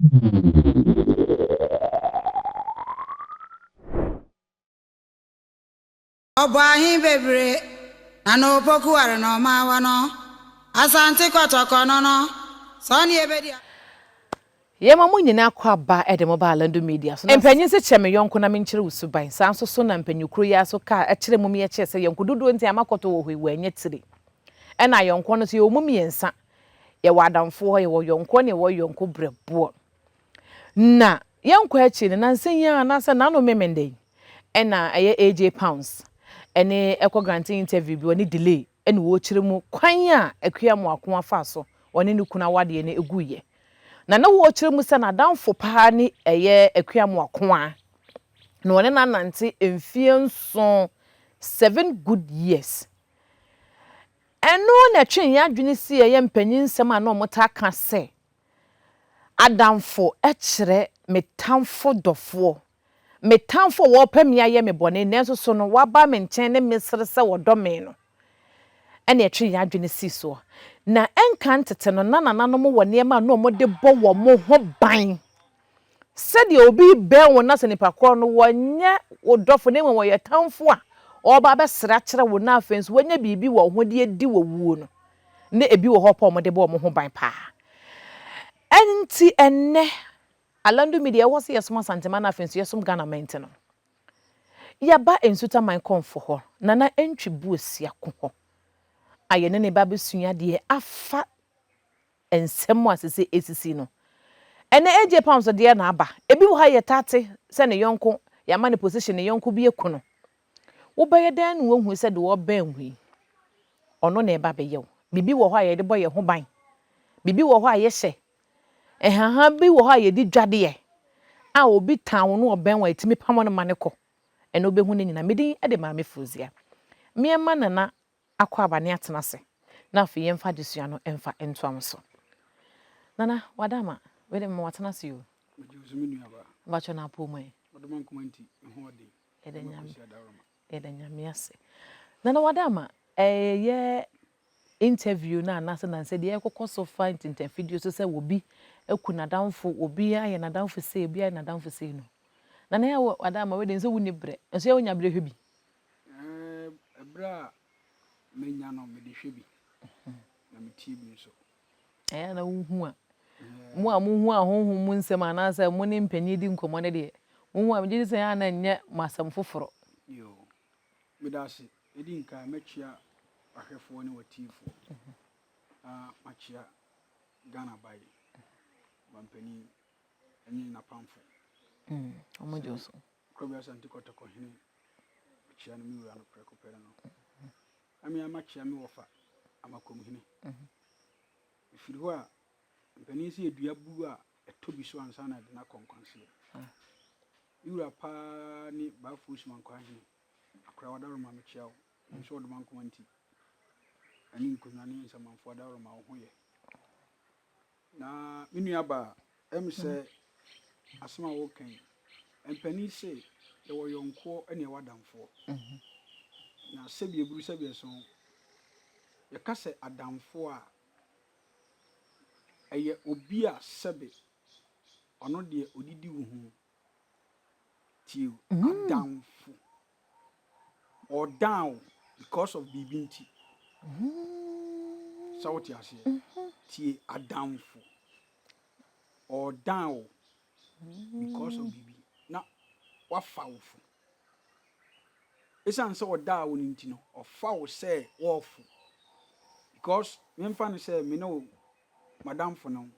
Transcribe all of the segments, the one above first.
Ɔbɔ ahe bebree na na opoku ware na ɔma awa no Asante kɔtɔkɔ no no sɛ ɔne ebedi a. Yɛma mo nyinaa kɔ aba de mo ba Alando Media so. Mpanyin se kyerɛ me yɔnko na menkyerɛ wo suban. Saa nso so na mpanyin koro yi ara so kaa kyerɛ mum yɛkyerɛ sɛ yɔnko dodoɔ nti ama kɔtɔ wɔ hɔ yi wɔanya tiri. Ɛna ayɔnkoɔ no nso yɛwɔ mu mmiɛnsa. Yɛwɔ adamfoɔ hɔ, yɛwɔ yɔnkoɔ ne yɛwɔ yɔnko brɛboɔ. Na yɛnkɔ akyiri no, nansa yi ara anaasɛ n'ano memenda yi ɛna ɛyɛ AJ Pounds ɛne ɛkɔ granting interview bi ɔne Delay ɛna wɔrekyerɛ mu kwan a Akua Amoako afaa so ɔne ne kunu awadeɛ no ɛguiɛ. Na na wɔrekyerɛ mu sɛ n'adamfo paa ne ɛyɛ Akua Amoako na ɔne no anante mfeɛ nson, seven good years. Ɛno na ɛtwee yɛn adwene sii ɛyɛ mpanyin nsɛm a na wɔtaa ka sɛ, Adamfo kyerɛ me tamfo dɔfoɔ, me tamfo a ɔrepɛ me ayɛ me bɔne nanso so no waba me nkyɛn ne me sere sɛ ɔdɔ me no. Ɛna ɛtwee yɛn adwene sii soɔ. Na ɛnkan tete no, na nananom wɔ nneɛma a na wɔde bɔ wɔn ho ban Sɛdeɛ obi rebɛn wo na sɛ nipa korɔ no wɔnyɛ wo dɔfo na mmom ɔyɛ tamfo a ɔreba abɛsrɛ akyerɛ wo na afei nso wanya biribi wɔ wo ho de adi wo wuo no, na ebi wɔ hɔ paa a wɔde bɔ wɔn ho ban paa. Ɛnti ɛnnɛ, Alandu Media ɛwɔ sɛ yɛsom Asanteman na afei nso yɛsom Ghana man nti no, yɛaba Nsutaman Kɔmfo hɔ, Nana Antwi Buosiako hɔ a yɛne no reba abɛsua adeɛ afa nsɛm a sese esisi no. Ɛnɛ AJ Pounds deɛ na aba. Ebi wɔ ha yɛtaa te sɛ ne yɔnko yɛama no position ne yɔnko bi aku no. Wobɛyɛ dɛn na woahu sɛ deɛ ɔbɛn wo yi ɔno na ɛba abɛyɛ wo. Biribi wɔ hɔ a yɛde bɔ yɛn ho ban. Biribi wɔ hɔ a yɛhyɛ. Nhahan bi wɔ hɔ a yɛde dwadeɛ a obi tan wo na ɔbɛn wo a yɛtumi pamo no ma no kɔ. Ɛnɛ wobɛhu ne nyinaa. Me din de Maame Fozia. Meɛma Nana akɔ aba ne atena ase na afei yɛmfa adesua no mfa ntoa mo so. Nana, wada ama, wei de mema watena ase o. Megye wo so me nua baa. Mpakyɛ na apɔ mu ɛ. Ɔdoma nkoma nti, me ho ɔden. Yɛda Nyame, yɛda Nyame ase. Nana wada ama, ɛyɛ interview no anaasɛ nansɛ deɛ ɛkokɔ so fa ntintafidie so sɛ obi aku n'adamfo, obi ayɛ n'adamfo sei, obi ayɛ n'adamfo sei no. Nana yɛ wada ama wei de nso wonni brɛ, nso yɛ wonya brɛ hwɛ bi. Ɛberɛ a manya no, mede hwɛ bi, na metie bi nso. Ɛyɛ a na wohu a, mo a mohu ahonhom mu nsɛm anaasɛ mo ne mpanyin di nkɔmmɔ no deɛ, mohu a, megye di sɛ ɛyɛ a na ɛnyɛ mo asɛm foforɔ. Yoo, meda ase. Ɛdi nkan, mɛkyea w'ahwɛfoɔ ne w'atiefoɔ, na makyea Ghana ba yi, mampanin ne n'apamfo. Wɔn gye wo so. Korɔbea Asante Kɔtɔkɔ hene mekyea no me wura no prɛko pɛ no. Na me ara makyea me wɔfa Amakom hene. Ɛfiri hɔ a, mpanin sɛ yɛdua bu a ɛtɔ bi so ansa na ɛde no akɔ nkwanseɛ. Me wura paa ne Baafuo Sumankwaa hene. Akora Wadaroma mekyea wo. Menim sɛ ɔdoma nkoma nti ɛne nkonnwa ne nsamanfoɔ adaworoma wo ho yɛ. Na me nua baa, ɛm sɛ asɛm a woreka yi, mpanin se yɛwɔ yɔnkoɔ ɛne yɛwɔ adamfoɔ. Na sɛbi eburu sɛbi ɛso, yɛka sɛ adamfoɔ a, ɛyɛ obi a sɛbe ɔno deɛ ɔdidi wo ho. Tie o, adamfo. Ɔdan wo because of biribi nti. Sɛ wote aseɛ? Tie adamfo. Ɔdan wo because of biribi na wafa wo fo. Esiane sɛ ɔdaa wo no nti no, ɔfa wo sɛ wɔɔfo. Because memfa no sɛ me ne wo madamfo no,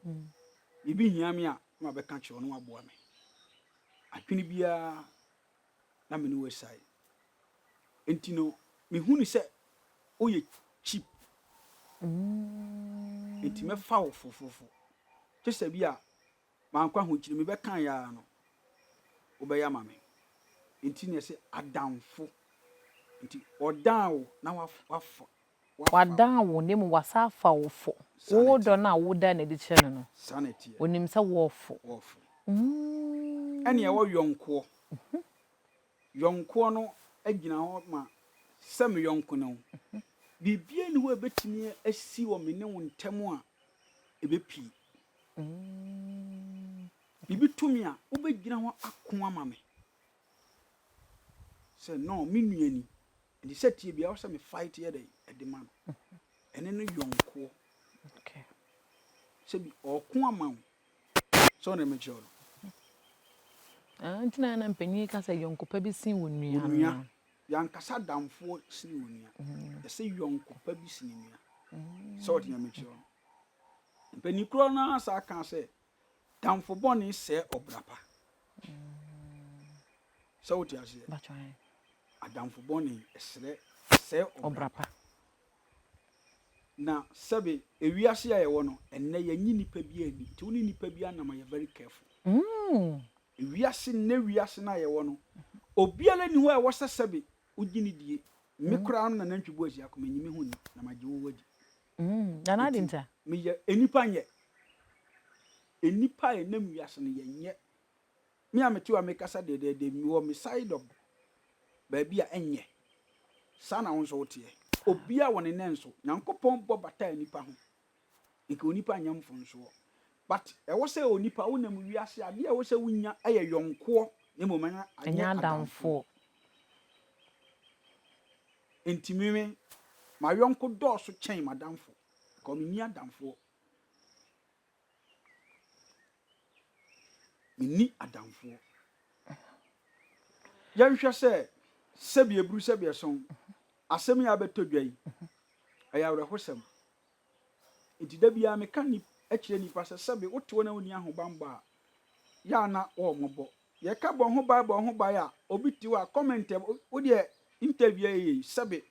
biribi hia me a, na mabɛka kyerɛ wo na waboa me. Adwene biara na me ne wo asiane. Nti no, mehu no sɛ woyɛ cheap. Nti mɛfa wo fofofo. Kyɛ sɛ bi a mankɔ ahokyere mebɛka yɛ ara no, wobɛyɛ ama me. Nti na ɛsɛ adamfo. Nti ɔdan wo na wafa Wadan wo na mmom wasan afa wo fo. Wo dɔ no a woda no adi kyerɛ no no, onim sɛ wɔɔfo. Ɛne ɛwɔ yɔnkoɔ. Yɔnkoɔ no gyina hɔ ma sɛ me yɔnko ne wo. Biribiara nni hɔ a ɛbɛtumi asi wɔ me ne wo ntam a ɛbɛpue. Biribi to me a, wobɛgyina hɔ ako ama me sɛ no me nua ni. Nti sɛ tie biara sɛ me fight yɛ dɛn ɛde ma no. Ɛne no yɔnkoɔ. Sɛ bi ɔko ama wo. Sɛ ɔna mekyerɛ wo no. Ah, nti na na mpanyin ka sɛ yɔnko pa bi sen wo nua. Wo nua. Yɛankasa damfoɔ sene wo nua. Yɛsɛ yɔnko pa bi sene nua. Sɛ ɔte na mekyerɛ wo no. Mpanyin korɔ no ara saa ka sɛ damfo bɔne sɛe ɔbra pa. Sɛ wote aseɛ? Adamfo bɔne ɛsrɛ sɛe ɔbra pa. Na sɛbe ewiase a yɛwɔ no ɛnnɛ yɛnye nipa bi ani nti wo ne nipa bi anam a yɛ very careful. Ewiase nnɛ wiase no a yɛwɔ no obiara nni hɔ a ɛwɔ sɛ sɛbe wogye ne die. Me koraa no na nantwi bu asia ko menye me ho nni na magye wo adi. Nana adi nti a. Meyɛ nnipa nyɛ. Nnipa a ɛnam wiase no yɛnyɛ. Me a mete hɔ a mekasa dɛdɛɛdɛ mewɔ me side of baabi a ɛnyɛ. Saa na wo nso woteɛ. Obiara wɔ ne nɛnso. Nyankopɔn bɔ bataa nnipa ho. Nka onipa nyɛ mfomsoɔ. But ɛwɔ sɛ onipa wonam wiase adeɛ a ɛwɔ sɛ wonya yɛ yɔnkoɔ na mmom ɛnyɛ adamfoɔ. Nti me me m'ayɔnko dɔɔso kyɛn m'adamfo because menni adamfoɔ. Menni adamfoɔ. Yɛnhwɛ sɛ sɛbi eburu sɛbi ɛsɔn asɛm yi abɛtɔ dwa yi ɛyɛ awerɛhosɛm. Nti da biara meka ni kyerɛ nipa sɛ sɛbi wote hɔ na wonni ahobanbɔ a yɛ a na wɔmmɔbɔ. Yɛka bɔ ho ban bɔ ho ban a obi te hɔ a comment wo deɛ interview a yɛyɛ yi sɛbi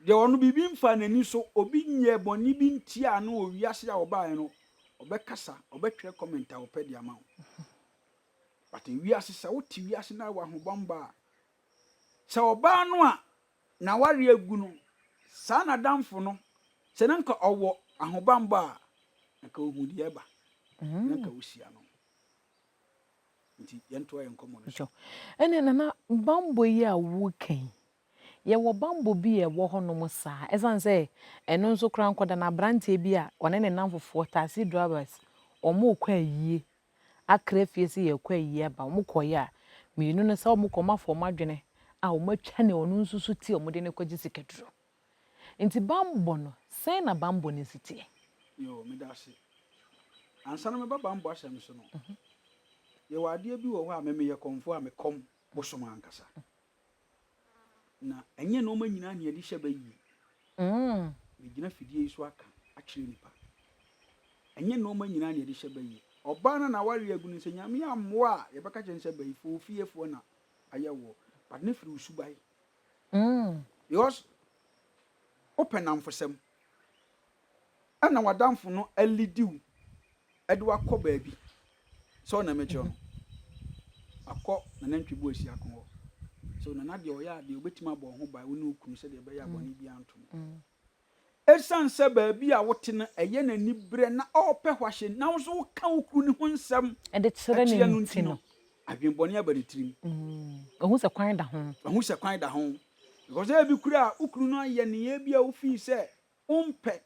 deɛ ɔno biribi mfa n'ani so obi nyɛ bɔne bi ntia no wɔ wiase a ɔbaeɛ no ɔbɛkasa ɔbɛtwerɛ comment a ɔpɛ de ama wo. But wiase sɛ wote wiase na wɔ ahobanbɔ a sɛ ɔbaa no a n'awareɛ agu no saa n'adamfo no sɛ na nka ɔwɔ ahobanbɔ a nka ohu deɛ ɛba na nka wosia no. Nti yɛntoa yɛn nkɔmmɔ no so. Ɛne Nana, bambɔ yi a woka yi, yɛwɔ bambɔ bi a ɛwɔ hɔnom saa. Ɛsiane sɛ ɛno nso koraa nkɔda no aberanteɛ bi a ɔne ne namfofoɔ taxi drivers ɔmo kɔ ayie akra fie sɛ yɛkɔ ayie aba. Ɔmo kɔeɛ a mmienu no sɛ ɔmo kɔ ɔmo afa ɔmo adwene a ɔmo atwa ne ɔno nso so ti a ɔmo de no kɔgye sikaduro. Nti bambɔ no, sɛn na bambɔ no si teɛ? Yo, meda ase. Ansa na meba bambɔ asɛm so no, yɛwɔ adeɛ bi wɔ hɔ a me meyɛ kɔmfoɔ a mekɔm bosom ankasa. Na ɛnyɛ nneɛma nyinaa na yɛde hyɛ bɛyie. Megyina fidie yi so aka akyerɛ nipa. Ɛnyɛ nneɛma nyinaa na yɛde hyɛ bɛyie. Ɔbaa no na aware agu no sɛ Nyame ammoa a yɛbɛka kyerɛ no sɛ bɛyifoɔ fiefoɔ na ayɛ wɔ. But ne firi wo subae. Because wopɛ namfosɛm. Ɛna w'adamfo no alidi wo ɛde wakɔ baabi. Sɛ ɔna mekyerɛ no. Akɔ nanantwi bu asi ako hɔ. So nana deɛ ɔyɛ adeɛ obɛtumi abɔ ho ban wo ne wo kunu sɛdeɛ ɛbɛyɛ a bɔne bi anto no. Ɛsiane sɛ baabi a wote no ɛyɛ n'ani berɛ na ɔrepɛ hɔ ahyɛ na wo nso woka wo kunu ne ho nsɛm ɛde kyerɛ ne nti no, adwenbɔne aba ne tirim. Ɔhu sɛ kwan da ho. Ɔhu sɛ kwan da ho. Because ebi kura a wo kunu no ayɛ nea bi a wofii sɛ wompɛ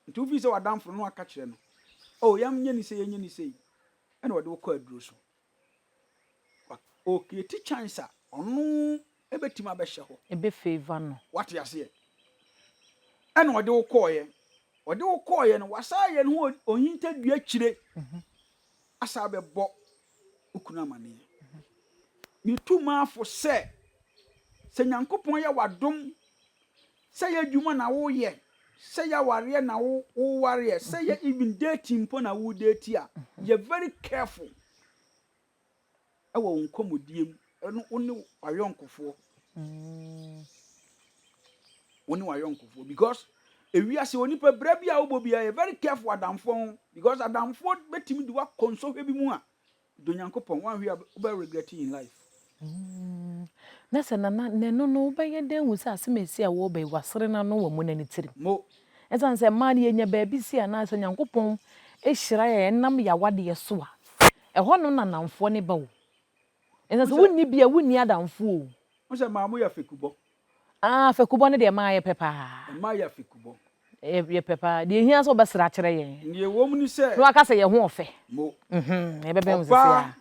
nti wofii sɛ w'adamfo no aka kyerɛ no. Oh, yɛnyɛ ne sei, yɛnyɛ ne sei. Ɛna ɔde wo kɔ aduro so. Ɔcreate chance a ɔno ebɛtumi abɛhyɛ hɔ. Ebe favour no. Wate aseɛ. Ɛna ɔde wo kɔɔyɛ. Ɔde wo kɔɔyɛ no, wasa ayɛ ne ho ohintadua kyire. Asa abɛbɔ wo kunu amanneɛ. Metu maafo sɛ, sɛ Nyankopɔn yɛ w'adom, sɛ yɛ adwuma na woyɛ, sɛ yɛ awareɛ na wowareɛ, sɛ yɛ even dating mpo na wo date a, yɛ very careful ɛwɔ wo nkɔmmɔdie mu, ɛno wo ne w'ayɔnkofoɔ. Wo ne w'ayɔnkofoɔ because ewiase onipa berɛ bi a wobɔ biara yɛ very careful adamfoɔ ho because adamfoɔ bɛtumi de wakɔ nsɔhwɛ bi mu a do Nyankopɔn wanhwɛ a wobɛ regret in life. Na sɛ nana n'ano no wobɛyɛ dɛn hu sɛ asɛm esi a wɔreba yi wasere n'ano wɔ mu n'ani tirim. Mo. Ɛsiane sɛ mmaa no yɛnya baabi si anaasɛ Nyankopɔn ehyira yɛn nam yɛawadeɛ so a ɛhɔ no na namfoɔ ne ba o. Ɛsiane sɛ wonni bi a wonni adamfoɔ o. Wo sɛ maa mo yɛ afekubɔ. Ah, fekubɔ no deɛ mmaa yɛ pɛ paa. Mmaa yɛ afekubɔ. Yɛpɛ paa. Deɛ ɛhia sɛ wobɛsrɛ akyerɛ yɛn. Deɛ ɛwɔ mu ne sɛ. Na waka sɛ yɛn ho ɔfɛ. Mo. Yɛbɛbɛn wo sisi Ɔbaa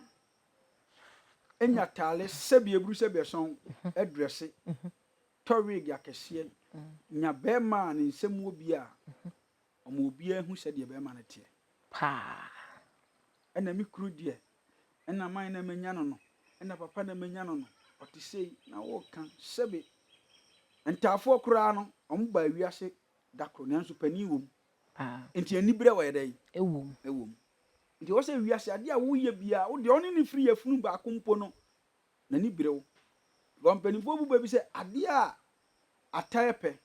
a. nya ataale sɛbi eburu sɛbi ɛsɔn ɛdrɛse tɔ wig akɛseɛ nya bɛrima a ne nsam wɔ bi a ɔma obiara hu sɛdeɛ bɛrima no teɛ. Paa. Ɛna me kunu deɛ ɛna man na manya no no ɛna papa na manya no no ɔte sei na woka sɛbi ntaafoɔ koraa no wɔn baa wiase da koro nanso panin wɔ mu. Paa. Nti aniberɛ wɔ yɛ dɛn? Ɛwɔ mu. Ɛwɔ mu. Nti ɛwɔ sɛ wiase adeɛ a woyɛ biara wo deɛ ɔne ne firi yafunu baako mpo no n'ani bere wo. Because mpanimfoɔ bu bɛ bi sɛ adeɛ a ataɛ pɛ,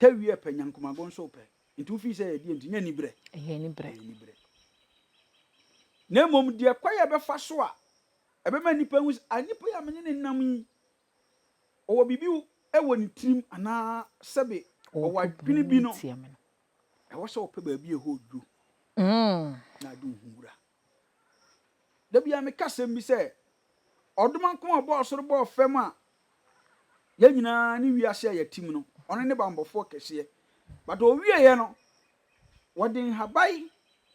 tawie pɛ, nyankomago nso pɛ. Nti wofii sɛ ɛyɛ deɛ nti nyɛ aniberɛ. Ɛyɛ aniberɛ. Ɛyɛ aniberɛ. Na mmom deɛ kwan a ɛbɛfa so a ɛbɛma nnipa hu sɛ ah nipa yi a me ne ne nam yi ɔwɔ biribi wɔ ne tirim anaa sɛbe ɔwɔ adwene bi no, ɛwɔ sɛ ɔpɛ baabi a ɛhɔ dwo na ade wo ho wura. Da biara meka asɛm bi sɛ, Ɔdomankoma a ɔbɔɔ soro bɔɔ fam a yɛn nyinaa ne wiase a yɛte mu no, ɔno ne bammɔfoɔ kɛseɛ. But ɔwieeɛ no, wɔde nhaban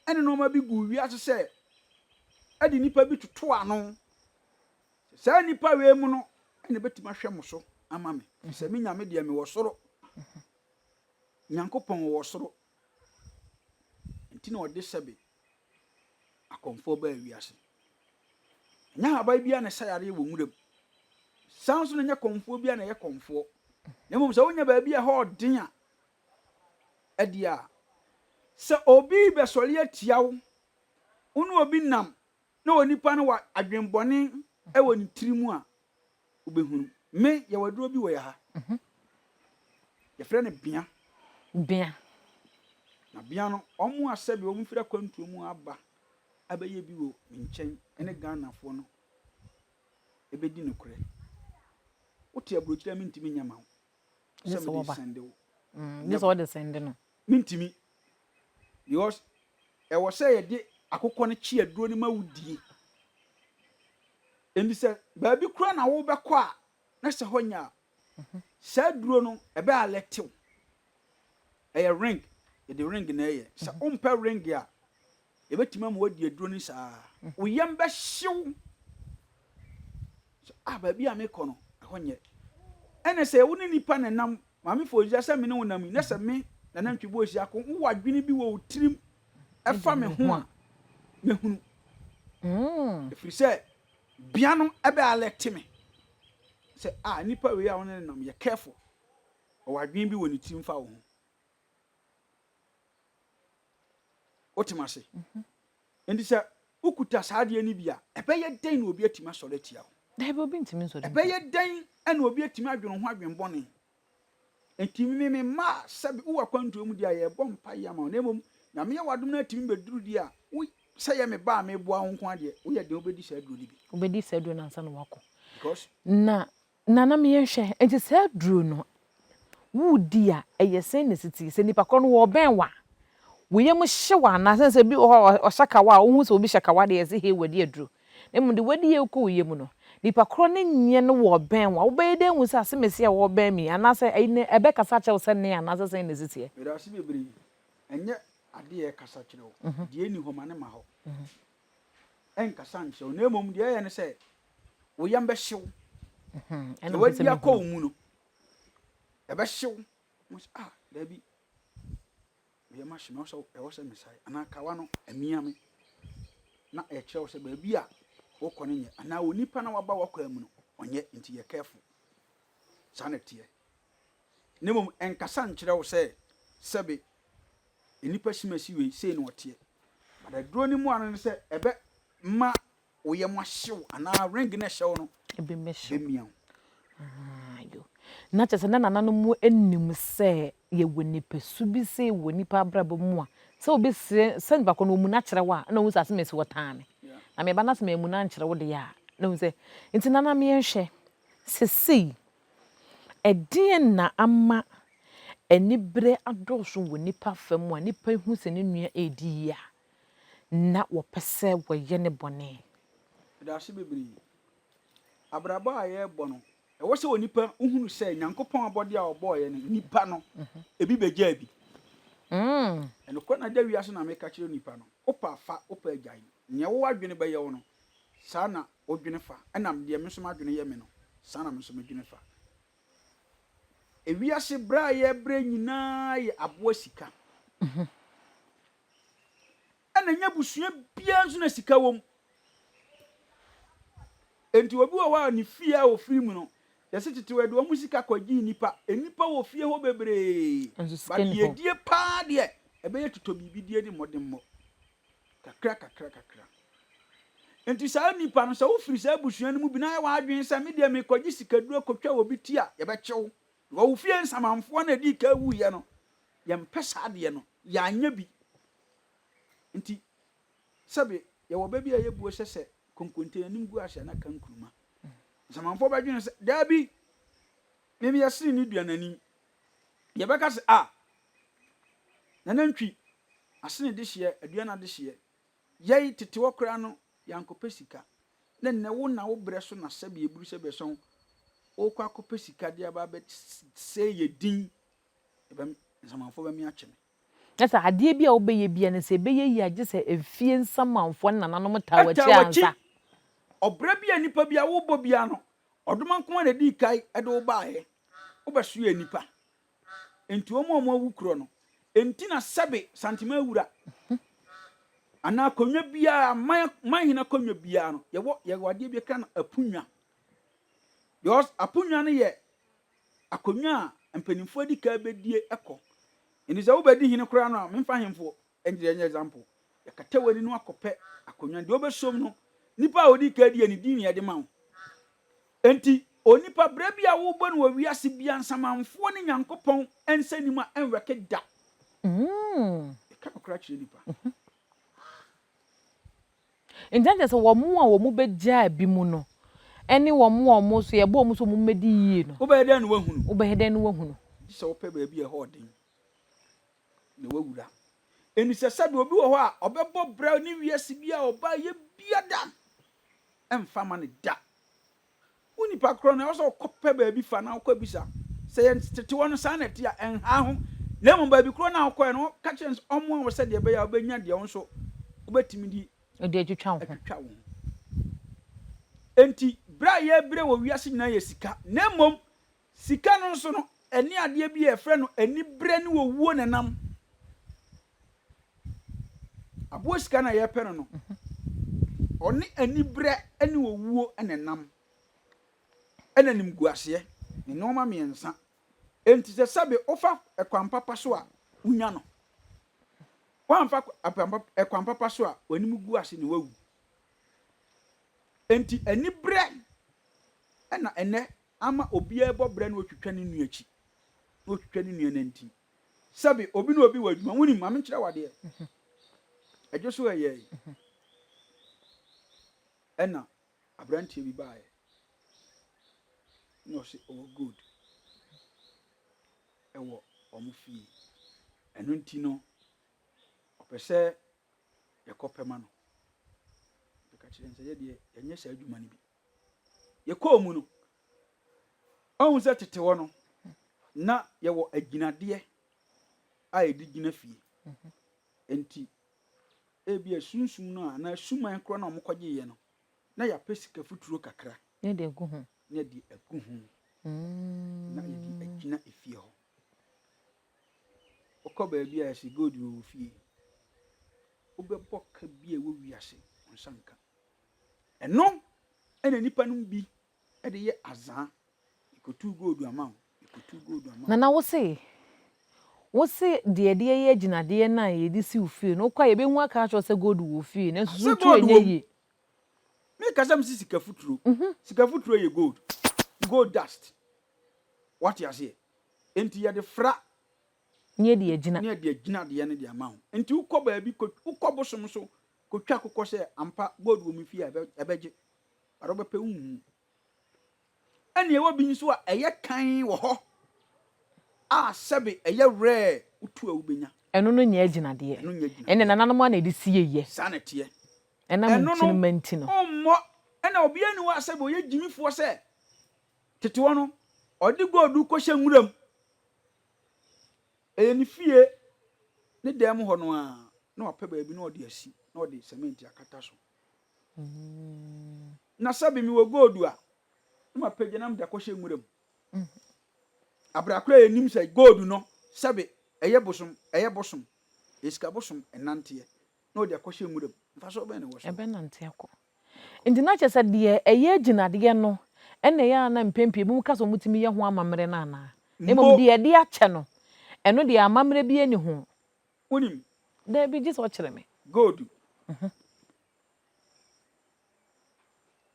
ne nneɛma bi guu wiase sɛ ɛde nnipa bi toto ano. Saa nnipa wei mu no na ɛbɛtumi ahwɛ mo so ama me. Sɛ me Nyame deɛ mewɔ soro. Nyankopɔn ɔwɔ soro. Nti na ɔde sɛbe akɔmfoɔ baa wiase. Ɛnyɛ ahaban biara na ɛsa yareɛ wɔ nwuram. Saa nso na ɛnyɛ kɔmfoɔ biara na ɛyɛ kɔmfoɔ. Na mmom sɛ wonya baabi a ɛhɔ ɔden a, ɛdeɛ a, sɛ obi rebɛsɔre atia wo, wo ne obi nam na onipa no wɔ adwenbɔne wɔ ne tiri mu a, wobɛhunu. Me, yɛwɔ aduro bi wɔ yɛ ha. Yɛfrɛ no bea. Bea. Na bea no, wɔn a sɛbi wɔn firi akwantuo mu aba abɛyɛ bi wɔ me nkyɛn ne Ghanafoɔ no bɛdi nokorɛ. Wote aburokyire a mentumi nyɛ ma wo sɛ mede sɛnde wo. Gye sɛ wode sɛnde no. Mentumi because ɛwɔ sɛ yɛde akokɔ no kye aduro no ma wo die. Enti sɛ baabi koraa na wobɛkɔ a na sɛ hɔ nyɛ a, saa aduro no ɛbɛ alert wo. Ɛyɛ ring, yɛde ring na ɛyɛ. Sɛ wompɛ ring a, yɛbɛtumi ama woadi aduro no saa. Wo yam bɛhye wo. Sɛ ah baabi a mekɔ no, ɛhɔ nyɛ. Ɛna sɛ wo ne nipa na ɛnam, Maame Fozia sɛ me ne wo nam yi, na sɛ me Nana Ntwi Boasia ko, wowɔ adwene bi wɔ wo tirim ɛfa me ho a, mɛhunu. Ɛfiri sɛ bea no ɛbɛ alert me sɛ ah nipa wei a wo ne no nam yɛ careful. Ɔwɔ adwene bi wɔ ne tirim fa wo ho. Wote me ase? Enti sɛ wokuta saa adeɛ no bi a, ɛbɛyɛ dɛn na obi atumi asɔre atia wo? Dabi, obi ntumi nsɔre ntia. Ɛbɛyɛ dɛn na obi atumi adwene wo ho adwene bɔne? Enti me me mma a, sɛbe wowɔ akwantuo mu deɛ a, yɛrebɔ mpaeɛ ama wo, na mmom Nyame yɛ w'adom na atumi bɛduru deɛ a, wo, sɛ yɛ me ba a mereboa wo nko ara deɛ, woyɛ dɛn wobɛdi saa aduro no bi. Wobɛdi saa aduro no ansa na woakɔ. Because. Na Nana me yɛnhwɛ, nti saa aduro no woredi a ɛyɛ sɛn na ɛsi te? Sɛ nipa korɔ no wɔbɛn wo a, wo yam hye wo anaa? Sɛne sɛ bi wɔ hɔ a ɔhyɛ kawa a wohu sɛ obi hyɛ kawa deɛ yɛse hei wadi aduro. Na mmom deɛ wadi yɛ kɔ wo yam no, nipa korɔ no nyɛ no wɔbɛn wo a, wobɛyɛ dɛn ahu sɛ asemesi a wɔbɛn me yi anaasɛ ɛyi no ɛbɛkasa akyerɛ wo sɛ nee anaasɛ sɛn na ɛsi teɛ? Meda ase bebree. Ɛnyɛ adeɛ a ɛkasa kyerɛ wo. Deɛ ɛnni hɔ ma no ma hɔ. Ɛnkasa nkyerɛ wo, na mmom deɛ ɛyɛ ne sɛ, wo yam bɛhye wo. Deɛ wadi akɔ wo mu no, ɛbɛhye wo. Wo sɛ, ah, daabi, me yam ahye me, ɛwɔ sɛ mesae, anaa kawa no amia me. Na ɛkyerɛ wo sɛ baabi a wokɔ no nyɛ, anaa onipa na waba w'akwan mu no, ɔnyɛ, nti yɛ careful. Saa na ɛteɛ. Na mmom ɛnkasa nkyerɛ wo sɛ, sɛbe nnipa simasi wei, sei na ɔteɛ. But aduro no mu ano ne sɛ ɛbɛ ma wo yam ahye wo anaa ring no ɛhyɛ wo no bɛmia wo. Ayo. Na kyerɛ sɛ na nananom nim sɛ yɛwɔ nipasu bi sei wɔ nipa abrabɔ mu a, sɛ obi srɛ sɛ nipa korɔ no ɔmuna kyerɛ wo a, na wohu sɛ asɛm asi hɔ taa me. Na meba na sɛ mammuna ankyerɛ wo deɛ a, na wohu sɛ. Nti nana meɛnhwɛ, sesei Ɛdeɛn na ama aniberɛ adɔɔso wɔ nnipa fa mu a nnipa hu sɛ ne nua redi yie a, na wɔpɛ sɛ wɔyɛ no bɔne? Medase bebree. Abrabɔ a yɛrebɔ no, Ɛwɔ sɛ onipa hunu sɛ Nyankopɔn abɔdeɛ a ɔbɔeɛ no, nipa no, ebi bɛgyaa bi. Ɛnokorɛ na da wiase na meka kyerɛ nipa no, wopɛ a fa, wopɛ a gyae. Nea wo adwene bɛyɛ wo no, saa na wodwene fa, ɛna deɛ me nso m'adwene yɛ me no, saa na me nso medwene fa. Ewiase brɛ a yɛbrɛ nyinaa yɛ aboa sika. Ɛna ɛnyɛ abusua biara nso na sika wom. Enti obi wɔ hɔ a ne fie a ofiri mu no, yɛse tete wɔde wɔn sika kɔgyee nnipa. Nnipa wɔ fie hɔ bebree. Nso sika But nni hɔ. yiedie paa deɛ, ɛbɛyɛ totɔ biribi die ne mmɔdemmɔ. Kakra kakra kakra. Enti saa nnipa no, sɛ wofiri saa abusua no mu bi na ayɛ w'adwene sɛ me deɛ mekɔgye sikaduro kɔtwa obi ti a, yɛbɛkye wo. Because wo fie nsamanfoɔ no a ɛdii kan wuiɛ no, yɛmpɛ saa adeɛ no. Yɛanyɛ bi. Nti, sɛbe yɛwɔ bɛ bi a ɛyɛ buo sɛ sɛ konkonte anim gu ase a na ka nkruma. Nsamanfoɔ bɛdwene sɛ, daabi, me meyɛ sene ne duanani. Yɛbɛka sɛ, ah, Nana Ntwi, asene dehyeɛ, aduana dehyeɛ. Yɛi tete hɔ koraa no, yɛankɔpɛ sika. Na nnɛ wo na wo berɛ so na sɛbe ɛburu sɛ bɛsɔn, wokɔ akɔpɛ sika de aba abɛsɛe yɛ din. Ɛbɛm, nsamanfoɔ bɛme akyɛ me. Na sɛ adeɛ bi a wobɛyɛ biara no, sɛ ɛbɛyɛ yie a, gye sɛ efie nsamanfoɔ ne nananom taa w'akyi Taa w'akyi. ansa. Ɔbrɛ bi a nipa bi a wobɔ biara no, ɔdoma nko ara na ɛdii kan de wo baeɛ. Wobɛsoɛ nnipa. Enti wɔn a wɔawu korɔ no, enti na sɛbe Santema awura anaa akonnwa biara, man, manhene akonnwa biara no, yɛwɔ, yɛwɔ adeɛ bi yɛka no apunnwa. Because apunnwa no yɛ akonnwa a mpanimfoɔ adi kan bɛdie kɔ. Nti sɛ wobɛdi hene koraa no a, memfa ahemfo nkyerɛ nyɛ example. Yɛkata w'ani no akɔpɛ akonnwa. Deɛ wobɛsom no, nipa a ɔdi kan die ne din na yɛde ma wo. Enti onipa berɛ bi a wobɔ no wɔ wiase bia nsamanfoɔ ne Nyankopɔn nsa nim a ɛnwɛke da. Yɛka nokorɛ akyerɛ nipa. Nti na kyerɛ sɛ wɔn a wɔbɛgyaa bi mu no ne wɔn a wɔn nso yɛbɔ wɔn sɛ wɔmmɛdi yie no. Wobɛyɛ dɛn na woahunu? Wobɛyɛ dɛn na woahunu? Gye sɛ wopɛ baabi a ɛhɔ ɔden na woawura. Ɛnni sɛ sɛdeɛ obi wɔ hɔ a ɔbɛbɔ bra ne wiase bi a ɔbaa yɛ bia da ɛmfa ma no da. Wo nipa korɔ no, ɛwɔ sɛ wokɔpɛ baabi fa na wokɔbisa. Sɛ yɛn tete hɔ no saa na ɛte a, ɛnha ho. Na mmom baabi korɔ no a wokɔɛ no, ka kyerɛ no sɛ ɔmmoa wo sɛdeɛ ɛbɛyɛ a wobɛnya deɛ wo nso wobɛtumi de De atwitwa wo ho. atwitwa wo ho. Enti berɛ a yɛrebrɛ wɔ wiase nyinaa yɛ sika. Na mmom sika no nso no, ɛne adeɛ bi a yɛfrɛ no aniberɛ ne owuo na ɛnam. Aboa sika no a yɛrepɛ no no, ɔne aniberɛ ne owuo na ɛnam. Ɛna animguaseɛ, ne nneɛma mmiɛnsa. Enti sɛ sɛbe wofa kwan papa so a, wonya no. Woamfa kwan papa so a, w'anim gu ase na woawu. Enti aniberɛ na ɛnnɛ ama obiara bɔ brɛ na ɔtwitwa ne nua akyi, na ɔtwitwa ne nua nantin. Sɛbe obi ne obi wɔ adwuma, wonim, ma menkyerɛ wo adeɛ. Ɛdwo so ɛyɛe. Ɛna aberanteɛ bi baeɛ, na ɔse ɔwɔ gold ɛwɔ wɔn fie. Ɛno nti no, ɔpɛ sɛ yɛkɔpɛ ma no. Meka kyerɛ no sɛ yɛdeɛ yɛnyɛ saa adwuma no bi. Yɛkɔɔ mu no, ɔhu sɛ tete hɔ no, na yɛwɔ agyinadeɛ a yɛde gyina fie. Nti, ebia sunsum no a anaa suman korɔ no a wɔkɔgyeeɛ no, na yɛapɛ sika futuro kakra. Na yɛde agu ho. Na yɛde agu ho. Na yɛde agyina efie hɔ. Wokɔ baabi a yɛse gold wɔ wo fie. Wobɛbɔ ka bi a ɛwɔ wiase, wo nsa nka. Ɛno na nnipa no bi de yɛ azaa. Mekɔtuu gold ama wo, mekɔtuu gold ama wo. Nana wo se, wo se deɛ yɛde yɛ agyinadeɛ no a yɛde si wo fie no, wokɔ a yɛbɛhu aka akyerɛ wo sɛ gold wɔ wo fie nanso so Sɛ tu gold ɛnyɛ wɔ mu. yie. Meka sɛ mese sika futuro. Sika futuro yɛ gold. Gold dust. Wate aseɛ? Enti yɛde fra Ne yɛde agyina. ne yɛde agyina adeɛ no de ama wo. Enti wokɔ baabi, kɔ, wokɔ bosom so kɔtwa akokɔ sɛ ampa gold wɔ me fie a, ɛbɛ, ɛbɛgye. But wobɛpɛ wonhu. Ɛna ɛwɔ bi nso a ɛyɛ kann wɔ hɔ a sɛbe ɛyɛ rare wotu a wobɛnya. Ɛno no nyɛ agyinadeɛ. Ɛno nyɛ agyinadeɛ. Ɛnna nananom ara na ɛde sieeɛ. Saa na ɛteɛ. Ɛnam Ɛno no, nkyirimma nti no. wommɔ. Ɛna obiara nni hɔ a sɛbe ɔyɛ gyimifoɔ sɛ. Tete hɔ no, ɔde gold kɔhyɛ nwuram. Ɛyɛ ne fie ne dan mu hɔ no ara na wapɛ baabi na ɔde asi na ɔde cement akata so. Na sɛbe mewɔ gold a, na mapagya na mede akɔhyɛ nwura mu. Abra koraa yɛnim sɛ gold no sɛbe ɛyɛ bosom, ɛyɛ bosom, ɛyɛ sika bosom ɛnanteɛ na ɔde akɔhyɛ nwura mu. Mfasoɔ bɛn na ɛwɔ so? Ɛbɛnante akɔ. Nti na kyerɛ sɛ deɛ ɛyɛ agyinadeɛ no na ɛyɛ a na mpɛn pii ebinom ka sɛ wɔtumi yɛ ho amammerɛ no anaa? Na mmom deɛ yɛde akyɛ no, ɛno deɛ amammerɛ biara nni ho. Wonim? Dabi, gye sɛ wokyerɛ me. Gold.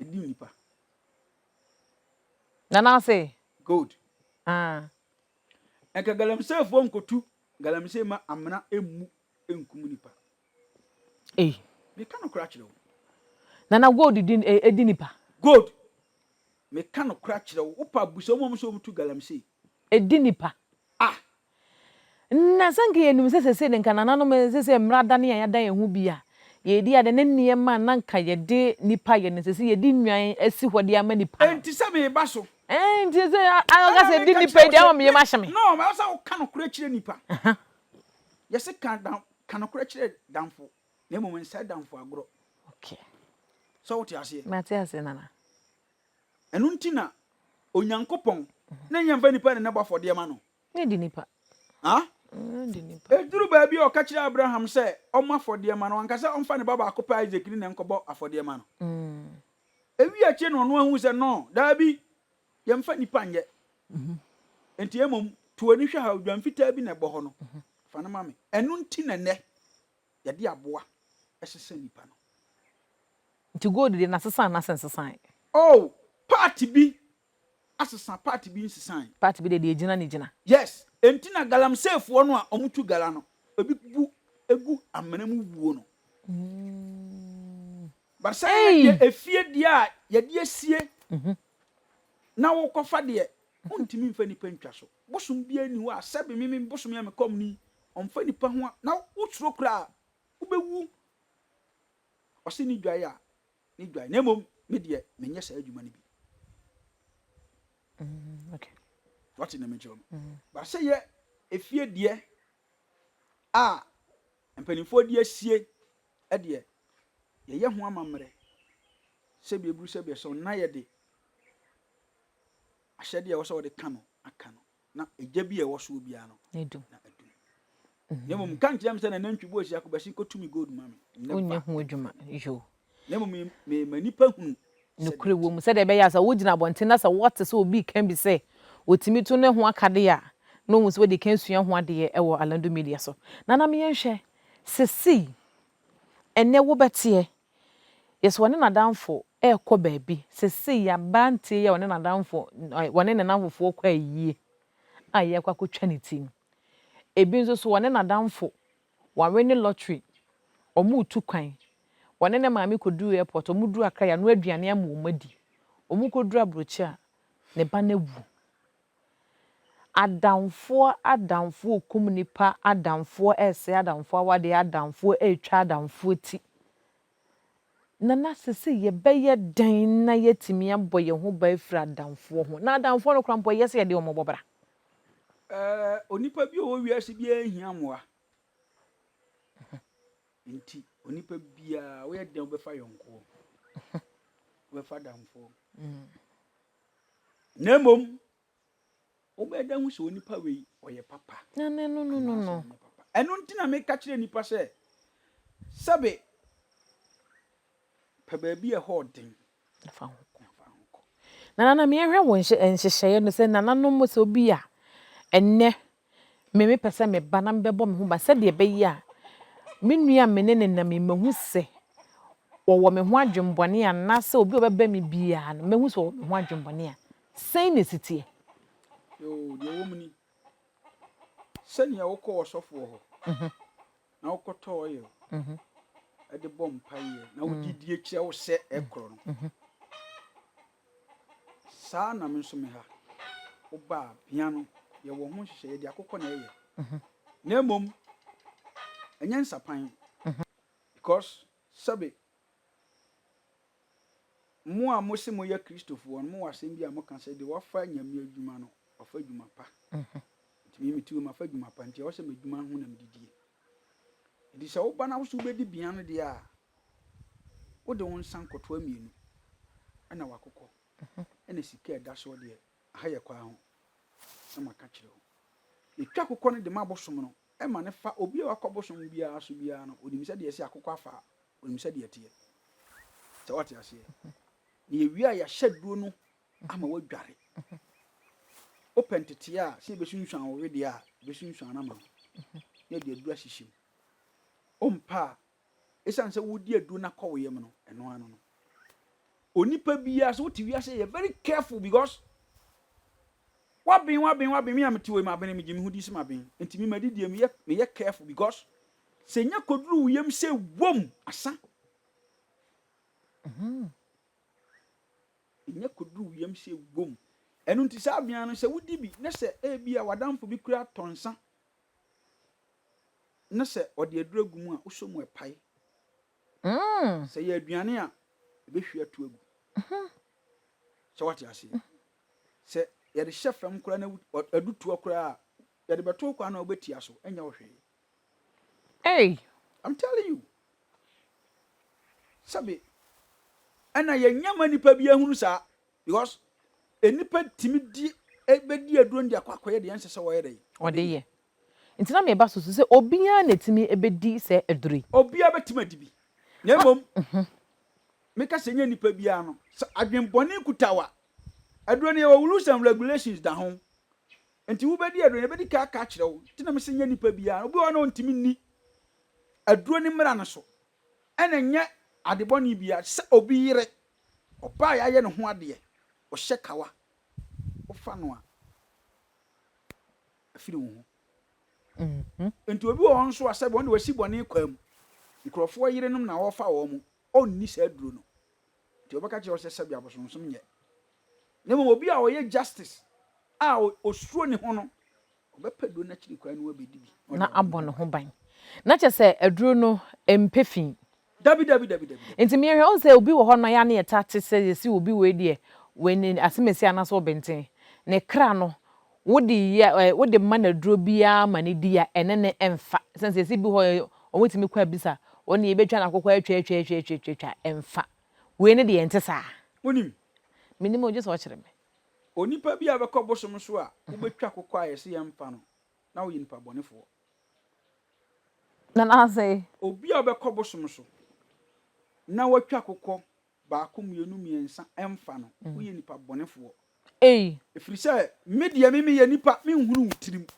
Ɛdi nnipa. Nana ase? Gold. Ah. Nka galamseyfoɔ nkotu galamsey ma amena mmu nkum nipa. Ei. Meka nokorɛ akyerɛ wo. Nana gold di eh, di nipa. Gold. Meka nokorɛ akyerɛ wo. Wopa busa wɔn a wɔn sɛ wɔn tu galamsey. Edi nipa. Ah. Na sɛ nka yɛnim sɛ sesei de nka nananom sesei mmerɛ adane a yɛadan yɛn ho bi a, yɛredi ade ne nneɛma a na nka yɛde nipa yɛ no sesei yɛde nnwan asi hɔ de ama nipa no. Enti sɛ meba so. Ɛɛ nti sɛ ɔka sɛ di nipa yi deɛ ama me yam ahye me. No, ɛwɔ sɛ woka nokorɛ kyerɛ nipa. Yɛse ka dan ka nokorɛ kyerɛ damfo na mmom nsɛe damfo agorɔ. Okay. Sɛ wote aseɛ? Mate aseɛ Nana. Ɛno nti na Onyankopɔn na ɛnyɛ mfa nipa na na ɛbɔ afɔdeɛ ma no. Ne di nipa. Ha? Ne di nipa. Ɛduru baabi a ɔka kyerɛ Abraham sɛ ɔmmɔ afɔdeɛ ma no, wanka sɛ ɔmfa ne ba baako pɛ Isaac ne na nkɔbɔ afɔdeɛ ma no. Ewie akyire na ɔno ahu sɛ no, daabi, yɛmfa nipa nyɛ. Enti mmom, to w'ani hwɛ ha, odwan fitaa bi na ɛbɔ hɔ no, fa no ma me. Ɛno nti na nnɛ yɛde aboa sesa nipa no. Nti gold deɛ nasesa anasɛ nsesae? Oh, part bi asesa, part bi nsesae. Part bi deɛ deɛ egyina ne gyina. Yes, enti na galamseyfoɔ no a wɔtu gala no, ebi bu gu amena mu wuo no. But sɛ yɛ deɛ efie deɛ a yɛde asie na wokɔfa deɛ, wontumi mfa nipa ntwa so. Bosom biara nni hɔ a sɛbe me me bosom yi a mekɔm no yi, ɔmfa nipa ho a, na wosuro koraa a, wobɛwu. Ɔse ne dwae a, ne dwae. Na mmom me deɛ, menyɛ saa adwuma no bi. Okay. Wate na mekyerɛ no. But sɛ yɛ efie deɛ a mpanimfoɔ de asie deɛ, yɛyɛ ho amammerɛ sɛbi eburu sɛbi ɛsɔn na yɛde ahyɛdeɛ a ɛwɔ sɛ wɔde ka no aka no na egya bi a ɛwɔ soɔ biara no Na edum. na adum. Na mmom nka nkyerɛ me sɛ na nantwi bɔ asia kɔbɛsi kɔtu me gold ma me. Never. Wonyɛ ho adwuma. Yo. Na mmom mema nnipa hunu sɛdeɛ Nokorɛ wɔ ɛteɛ. mu. Sɛdeɛ ɛbɛyɛ a sɛ wogyina abɔnten na sɛ wɔte sɛ obi reka bi sɛ ɔtumi to ne ho akadeɛ a, na wɔhu sɛ wadi kan asua ho adeɛ wɔ Alando Media so. Nana me yɛnhwɛ, sesei, ɛnnɛ wobɛteɛ, yɛsɛ ɔne n'adamfo rekɔ baabi, sesei aberanteɛ yi a ɔne n'adamfo, ɔne ne nnamfofoɔ kɔ ayie a yɛrekɔ akɔtwa ne ti no, ebi nso so ɔne n'adamfo Wɔawene lottery, wɔretu kwan. Wɔne ne maame kɔduruu airport, wɔduruu Accra yɛanoa aduane ama wɔn adi. Wɔkɔduru aburokyire a, ne ba no awu. Adamfoɔ adamfoɔ rekum nnipa, adamfoɔ resɛe adamfoɔ awadeɛ, adamfoɔ retwa adamfoɔ ti. Nana sesei yɛbɛyɛ dɛn na yɛatumi abɔ yɛn ho ban afiri adamfoɔ ho? Na adamfoɔ no koraa mpo ɛyɛ sɛ yɛde wɔn bɔ bra? Ɛɛ, onipa bi a ɔwɔ wiase biara hia mmoa. Nti onipa biara woyɛ dɛn wobɛfa yɔnkoɔ, wobɛfa damfoɔ. Na mmom Wobɛyɛ dɛn ahu sɛ onipa wei ɔyɛ papa anaasɛ ɔnyɛ papa? Ɛno nti na meka kyerɛ nnipa sɛ, sɛbe pɛ baabi a ɛhɔ ɔden na fa ho kɔ. Nana na meɛhwɛ wo nhyehyɛeɛ no sɛ nananom sɛ obi a ɛnnɛ me mepɛ sɛ meba na mebɛbɔ me ho ban sɛdeɛ ɛbɛyɛ a me nua a me ne no nam yi mahu sɛ wɔwɔ me ho adwemmɔne anaasɛ obi a ɔbɛba me biara no mɛhu sɛ ɔwɔ me ho adwemmɔne a, sɛn na ɛsi teɛ? Yoo, deɛ ɛwɔ mu ni, sɛnea wokɔ ɔsɔfoɔ hɔ na wokɔtɔ oil de bɔ mpaeɛ na wode die kyerɛ wo sɛ ɛkorɔ no, Saa ara na me nso me ha, woba a, bea no, yɛwɔ ho nhyehyɛe, yɛde akokɔ na ɛyɛ. Na mmom, ɛnyɛ nsapan. Because sɛbe, Mo a mose moyɛ Kristofoɔ no, mowɔ asɛm bi a moka sɛ, Deɛ wafa Nyame adwuma no, wafa adwuma pa. Nti me mete wei, mafa adwuma pa, nti ɛwɔ sɛ m'adwuma ho na mede die. Nti sɛ woba na wo so wobɛdi bea no deɛ a, wode wo nsa nkɔtoa mmienu ɛna wakokɔ, ɛna sika a ɛda soɔ deɛ, aha yɛ kwaa ho, na maka kyerɛ wo. Yɛtwa akokɔ no de ma abosom no, ɛma no fa, obi a wakɔ bosom biara so biara no, onim sɛdeɛ ɛsɛ akokɔ afa a, Onim sɛdeɛ ɛteɛ. Sɛ woate aseɛ? Na yɛwie a, yɛahyɛ aduro no ama woadware. Wopɛ nteteɛ a, sɛ yɛbɛsunsuan wo wedeɛ a, yɛbɛsunsuan no ama wo. Na yɛde aduro ahyehyɛ mu. Wompɛ a, ɛsiane sɛ wodi aduro no akɔ wo yam no, ɛno ano no. Onipa biara sɛ wote wiase yɛ very careful because waben waben waben me a mete wɔ yi mabene megye me ho di sɛ maben nti me madidie meyɛ meyɛ careful because Sɛ nya koduru wo yam sɛ wom asa. Nya koduru wo yam sɛ wom. Ɛno nti saa abea no sɛ wodi bi na sɛ ebi a w'adamfo bi kura tɔ nsa na sɛ ɔde aduru agu mu a wosɔ mu ɛpae. Sɛ yɛ aduane a ebehwie ato agu. Sɛ wate aseɛ. Sɛ yɛde hyɛ fam koraa na adutoɔ koraa a yɛde bɛto wo kwan na wobɛtia so ɛnyɛ wo hwee. Ei! I'm telling you. Sɛbe, ɛna yɛnyɛ ma nipa bi ahunu saa because nipa tumi di bɛdi aduro no de akɔ akɔyɛ deɛ ɛnsɛ sɛ wɔyɛ dɛ. Ɔde yɛ. Nti na meba so so sɛ obiara na ɛtumi bɛdi sɛ aduro yi. Obiara bɛtumi adi bi. Na mmom, meka sɛ nyɛ nipa biara no, sɛ adwenbɔne kuta wa, aduro no yɛwɔ rules and regulations da ho. Nti wobɛdi aduro no, yɛbɛdi kan aka akyerɛ wo. Nti na mese nyɛ nipa biara. Obi wɔ hɔ na ɔntumi nni aduro no mmara no so. Ɛna nyɛ ade bɔne biara. Sɛ obi yere, ɔbaa a yɛayɛ ne ho adeɛ, ɔhyɛ kawa, wofa no a, afiri wo ho. Nti obi wɔ hɔ nso a sɛbi ɔno de wasi bɔne kwa mu. Nkurɔfoɔ yerenom na ɔrefa wɔn, ɔnni saa aduro no. Nti ɔbɛka kyerɛ wo sɛ sɛbi abosonsom nyɛ. Na mmom obi a ɔyɛ justice a osuro ne ho no, ɔbɛpɛ aduro no akyiri kwan na wabɛdi bi na abɔ ne ho ban. Na kyerɛ sɛ aduro no mpɛ fi. Dabi dabi dabi dabi. Nti me yɛhwɛ wohu sɛ obi wɔ hɔ no yɛ a na yɛtaa te sɛ yɛsi obi wei deɛ wei ne asemesi anaasɛ ɔbenten ne kra no wode yɛ ɛ wode ma no aduro biara ma no di a ɛne no ɛmfa sɛne sɛ yɛsi bi hɔ wɔn tumi kɔ abisa wɔn deɛ yɛbɛtwa no akokɔ atwa atwa atwa atwa atwa atwa ɛmfa wei ne deɛ ɛnte saa. Wonim? Menim o gye sɛ ɔkyerɛ me. Onipa bi a bɛkɔ bosom so a wobɛtwa akokɔ a yɛse yɛmfa no na woyɛ nipa bɔnefoɔ. Nana asɛe. Obi a ɔbɛkɔ bosom so na watwa akokɔ baako mmienu mmiɛnsa ɛmfa no woyɛ nipa bɔnefoɔ. Ei. Ɛfiri sɛ me deɛ me meyɛ nipa menhunu wo tirim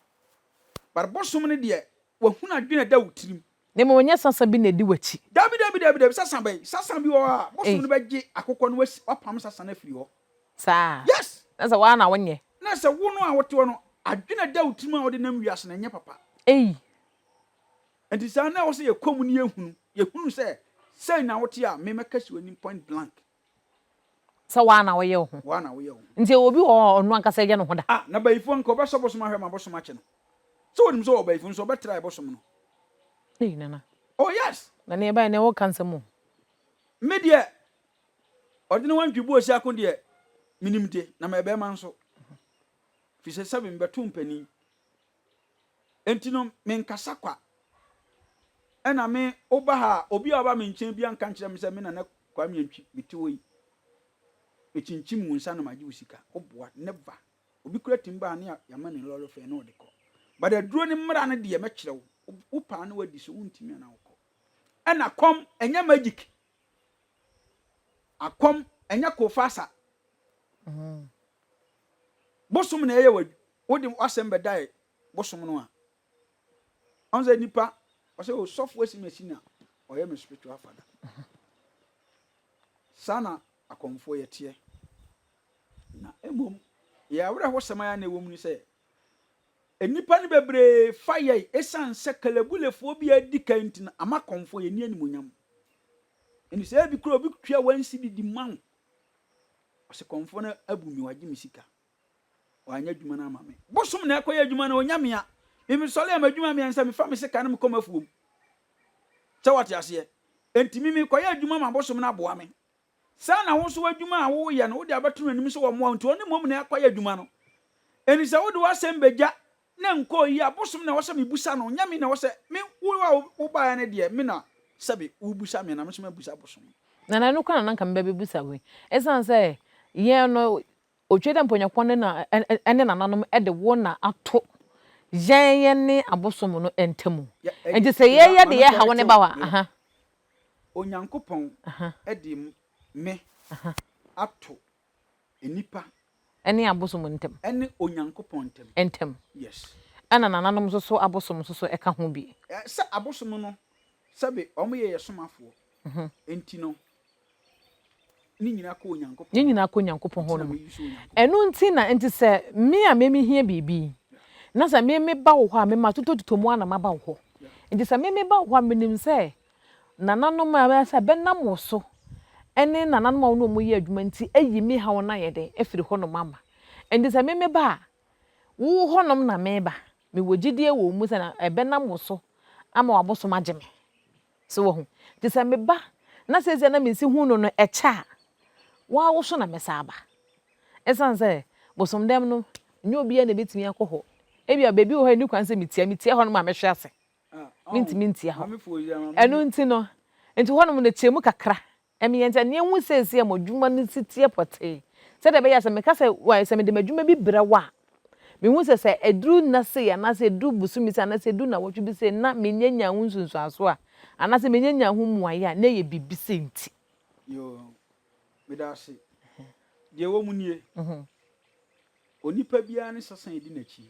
but bosom no deɛ wahunu adwene a ɛda wo tirim. Na mmom ɛnyɛ sasa bi na edi w'akyi. Dabi, dabi, dabi, dabi, sasa bɛn? Sasa bi wɔ hɔ a, bosom no bɛgye akokɔ no wasi, wapam sasa no afiri hɔ. Saa? Yes! Na sɛ woara na wonyɛ. Na sɛ wo no a wote hɔ no, adwene a ɛda wo tirim a wode nam wiase no, ɛnyɛ papa. Ei! Enti saa na ɛwɔ sɛ yɛkɔ mu na yɛhunu. Yɛhunu sɛ, sei na wote a, me mɛka si w'anim point blank. Sɛ woara na woyɛ wo ho. Woara na woyɛ wo ho. Nti ɛwɔ obi wɔ hɔ a ɔno ankasa yɛ ne ho da? Ah, na bayifoɔ nka ɔbɛsɔ bosom ahwɛ ma bosom akye no. Sɛ onim sɛ ɔwɔ bayifo nso ɔbɛ try bosom no. Ei Nana. Oh yes. Nana yɛbaeɛ nɛ woka nsɛm o. Me deɛ ɔde ne wantwi bu osiako deɛ menim de na mɛyɛ bɛrima nso. Firi sɛ sɛbe mebɛto mpanin. Enti no menkasa kwa. Ɛna me woba ha a obi a ɔba me nkyɛn bi anka nkyerɛ me sɛ me Nana Kwame Antwi mete hɔ yi mekyinkyim wo nsa na magye wo sika. Woboa never. Obi kura tumi ba a ne yɛama no lɔre fare na ɔde kɔ. But aduro no mmara no deɛ mɛkyerɛ wo. Wo paa na wadi so, wontumi a na wokɔ. Ɛna kɔm ɛnyɛ magic. Akɔm ɛnyɛ kofasa. Bosom na ɛyɛ wɔ wode w'asɛm bɛdae bosom no a. Ɔn sɛ nipa ɔsɛ osɔfo asi m'asi na ɔyɛ me spiritual father. Saa na akɔmfoɔ yɛteɛ. Na mmom, yɛn awerɛhosɛm a na ɛwɔ mu ne sɛ, nnipa no bebree fa yɛn esiane sɛ Kalebulefoɔ bi a adi kan nti no, ama kɔmfoɔ yɛnni animuonyam. Ɛnti sɛ ebi koraa obi tua one cedi di ma wo, ɔsɛ kɔmfoɔ no abu me, wagye me sika, wanyɛ adwuma no ama me. Bosom na ɛkɔyɛ adwuma no, ɔnya me a, me mesɔre a m'adwuma mmiɛnsa, mefa me sika no mekɔ m'afuom. Sɛ wate aseɛ? Enti me mekɔyɛ adwuma ma bosom no aboa me. Saa na wo nso w'adwuma a woreyɛ no, wode abɛto n'anim sɛ ɔmmoa wo nti, ɔno mmom na ɛkɔyɛ adwuma no. Enti sɛ wode w'asɛm bɛgya na ɛnkɔɔ yie a, bosom na ɛwɔ sɛ mebusa no, nyɛ me na ɛwɔ sɛ, me, wo a wobaeɛ no deɛ, me na sɛbe worebisa me, na me nso mabisa bosom. Nana, ɛno koraa na na anka meba bɛbisa wo yi. Ɛsiane sɛ yɛn no, Otwa dɛ mpɔnyɛkɔ ne na ne nananom de wo na ato yɛn yɛne abosom no ntamu. Nti sɛ yɛyɛ de yɛ haw ne ba wa aha. Onyankopɔn de me ato nnipa. Ne abosom ntam. Ne Onyankopɔn ntam. Ntam. Yes. Ɛna nananom nso so abosom nso so ɛka ho bi. Sɛ abosom no sɛbe wɔn yɛ yɛ somafoɔ nti no Ne nyinaa kɔ Onyankopɔn. Ne nyinaa kɔ Onyankopɔn hɔ nom. Ɛno nti na nti sɛ me a me mehia biribi na sɛ me meba wo hɔ a me matotɔtotɔ mu ara na maba wo hɔ. Nti sɛ me meba wo hɔ a menim sɛ nananom a sɛ bɛnam wo so ne nananom a wo ne wɔn yɛ adwuma nti ayi me haw no ayɛ dɛn afiri hɔ nom ama. Nti sɛ me meba a wo hɔ nom na meba. Mewɔ gyidie wɔ wo mu sɛ na ɛbɛnam wo so ama w'abosom agye me. So wahu? Nti sɛ meba na seesei na mensi hu no no ɛkyɛ a, wo ara wo so na mɛsan aba. Esiane sɛ bosomdɛm no, nyɛ obiara na ebetumi akɔ hɔ. Ebia baabi wɔ hɔ a enni kwan sɛ mitia, mitia hɔnom a mɛhwe ase. Mintumi ntia hɔ. Ɛno nti no, nti hɔnom no kyɛ mu kakra. Ɛmeyɛ nti a nea ehu seesei a mo adwuma no si teɛ pɔtee. Sɛdeɛ ɛbɛyɛ a sɛ meka sɛ, wai, sɛ mede m'adwuma bi brɛ wo a, mehu sɛ sɛ ɛduru nna sei anaasɛ ɛduru bosome sei anaasɛ ɛduru nnawɔtwe bi sei na mennya nyaa ho nsunsuansoɔ a, anaasɛ mennya nyaa ho mmuaeɛ a, na ɛyɛ biribi sei nti. Yoo, meda ase. Deɛ ɛwɔ mu nie, onipa biara ne sasa a ɛdi n'akyi.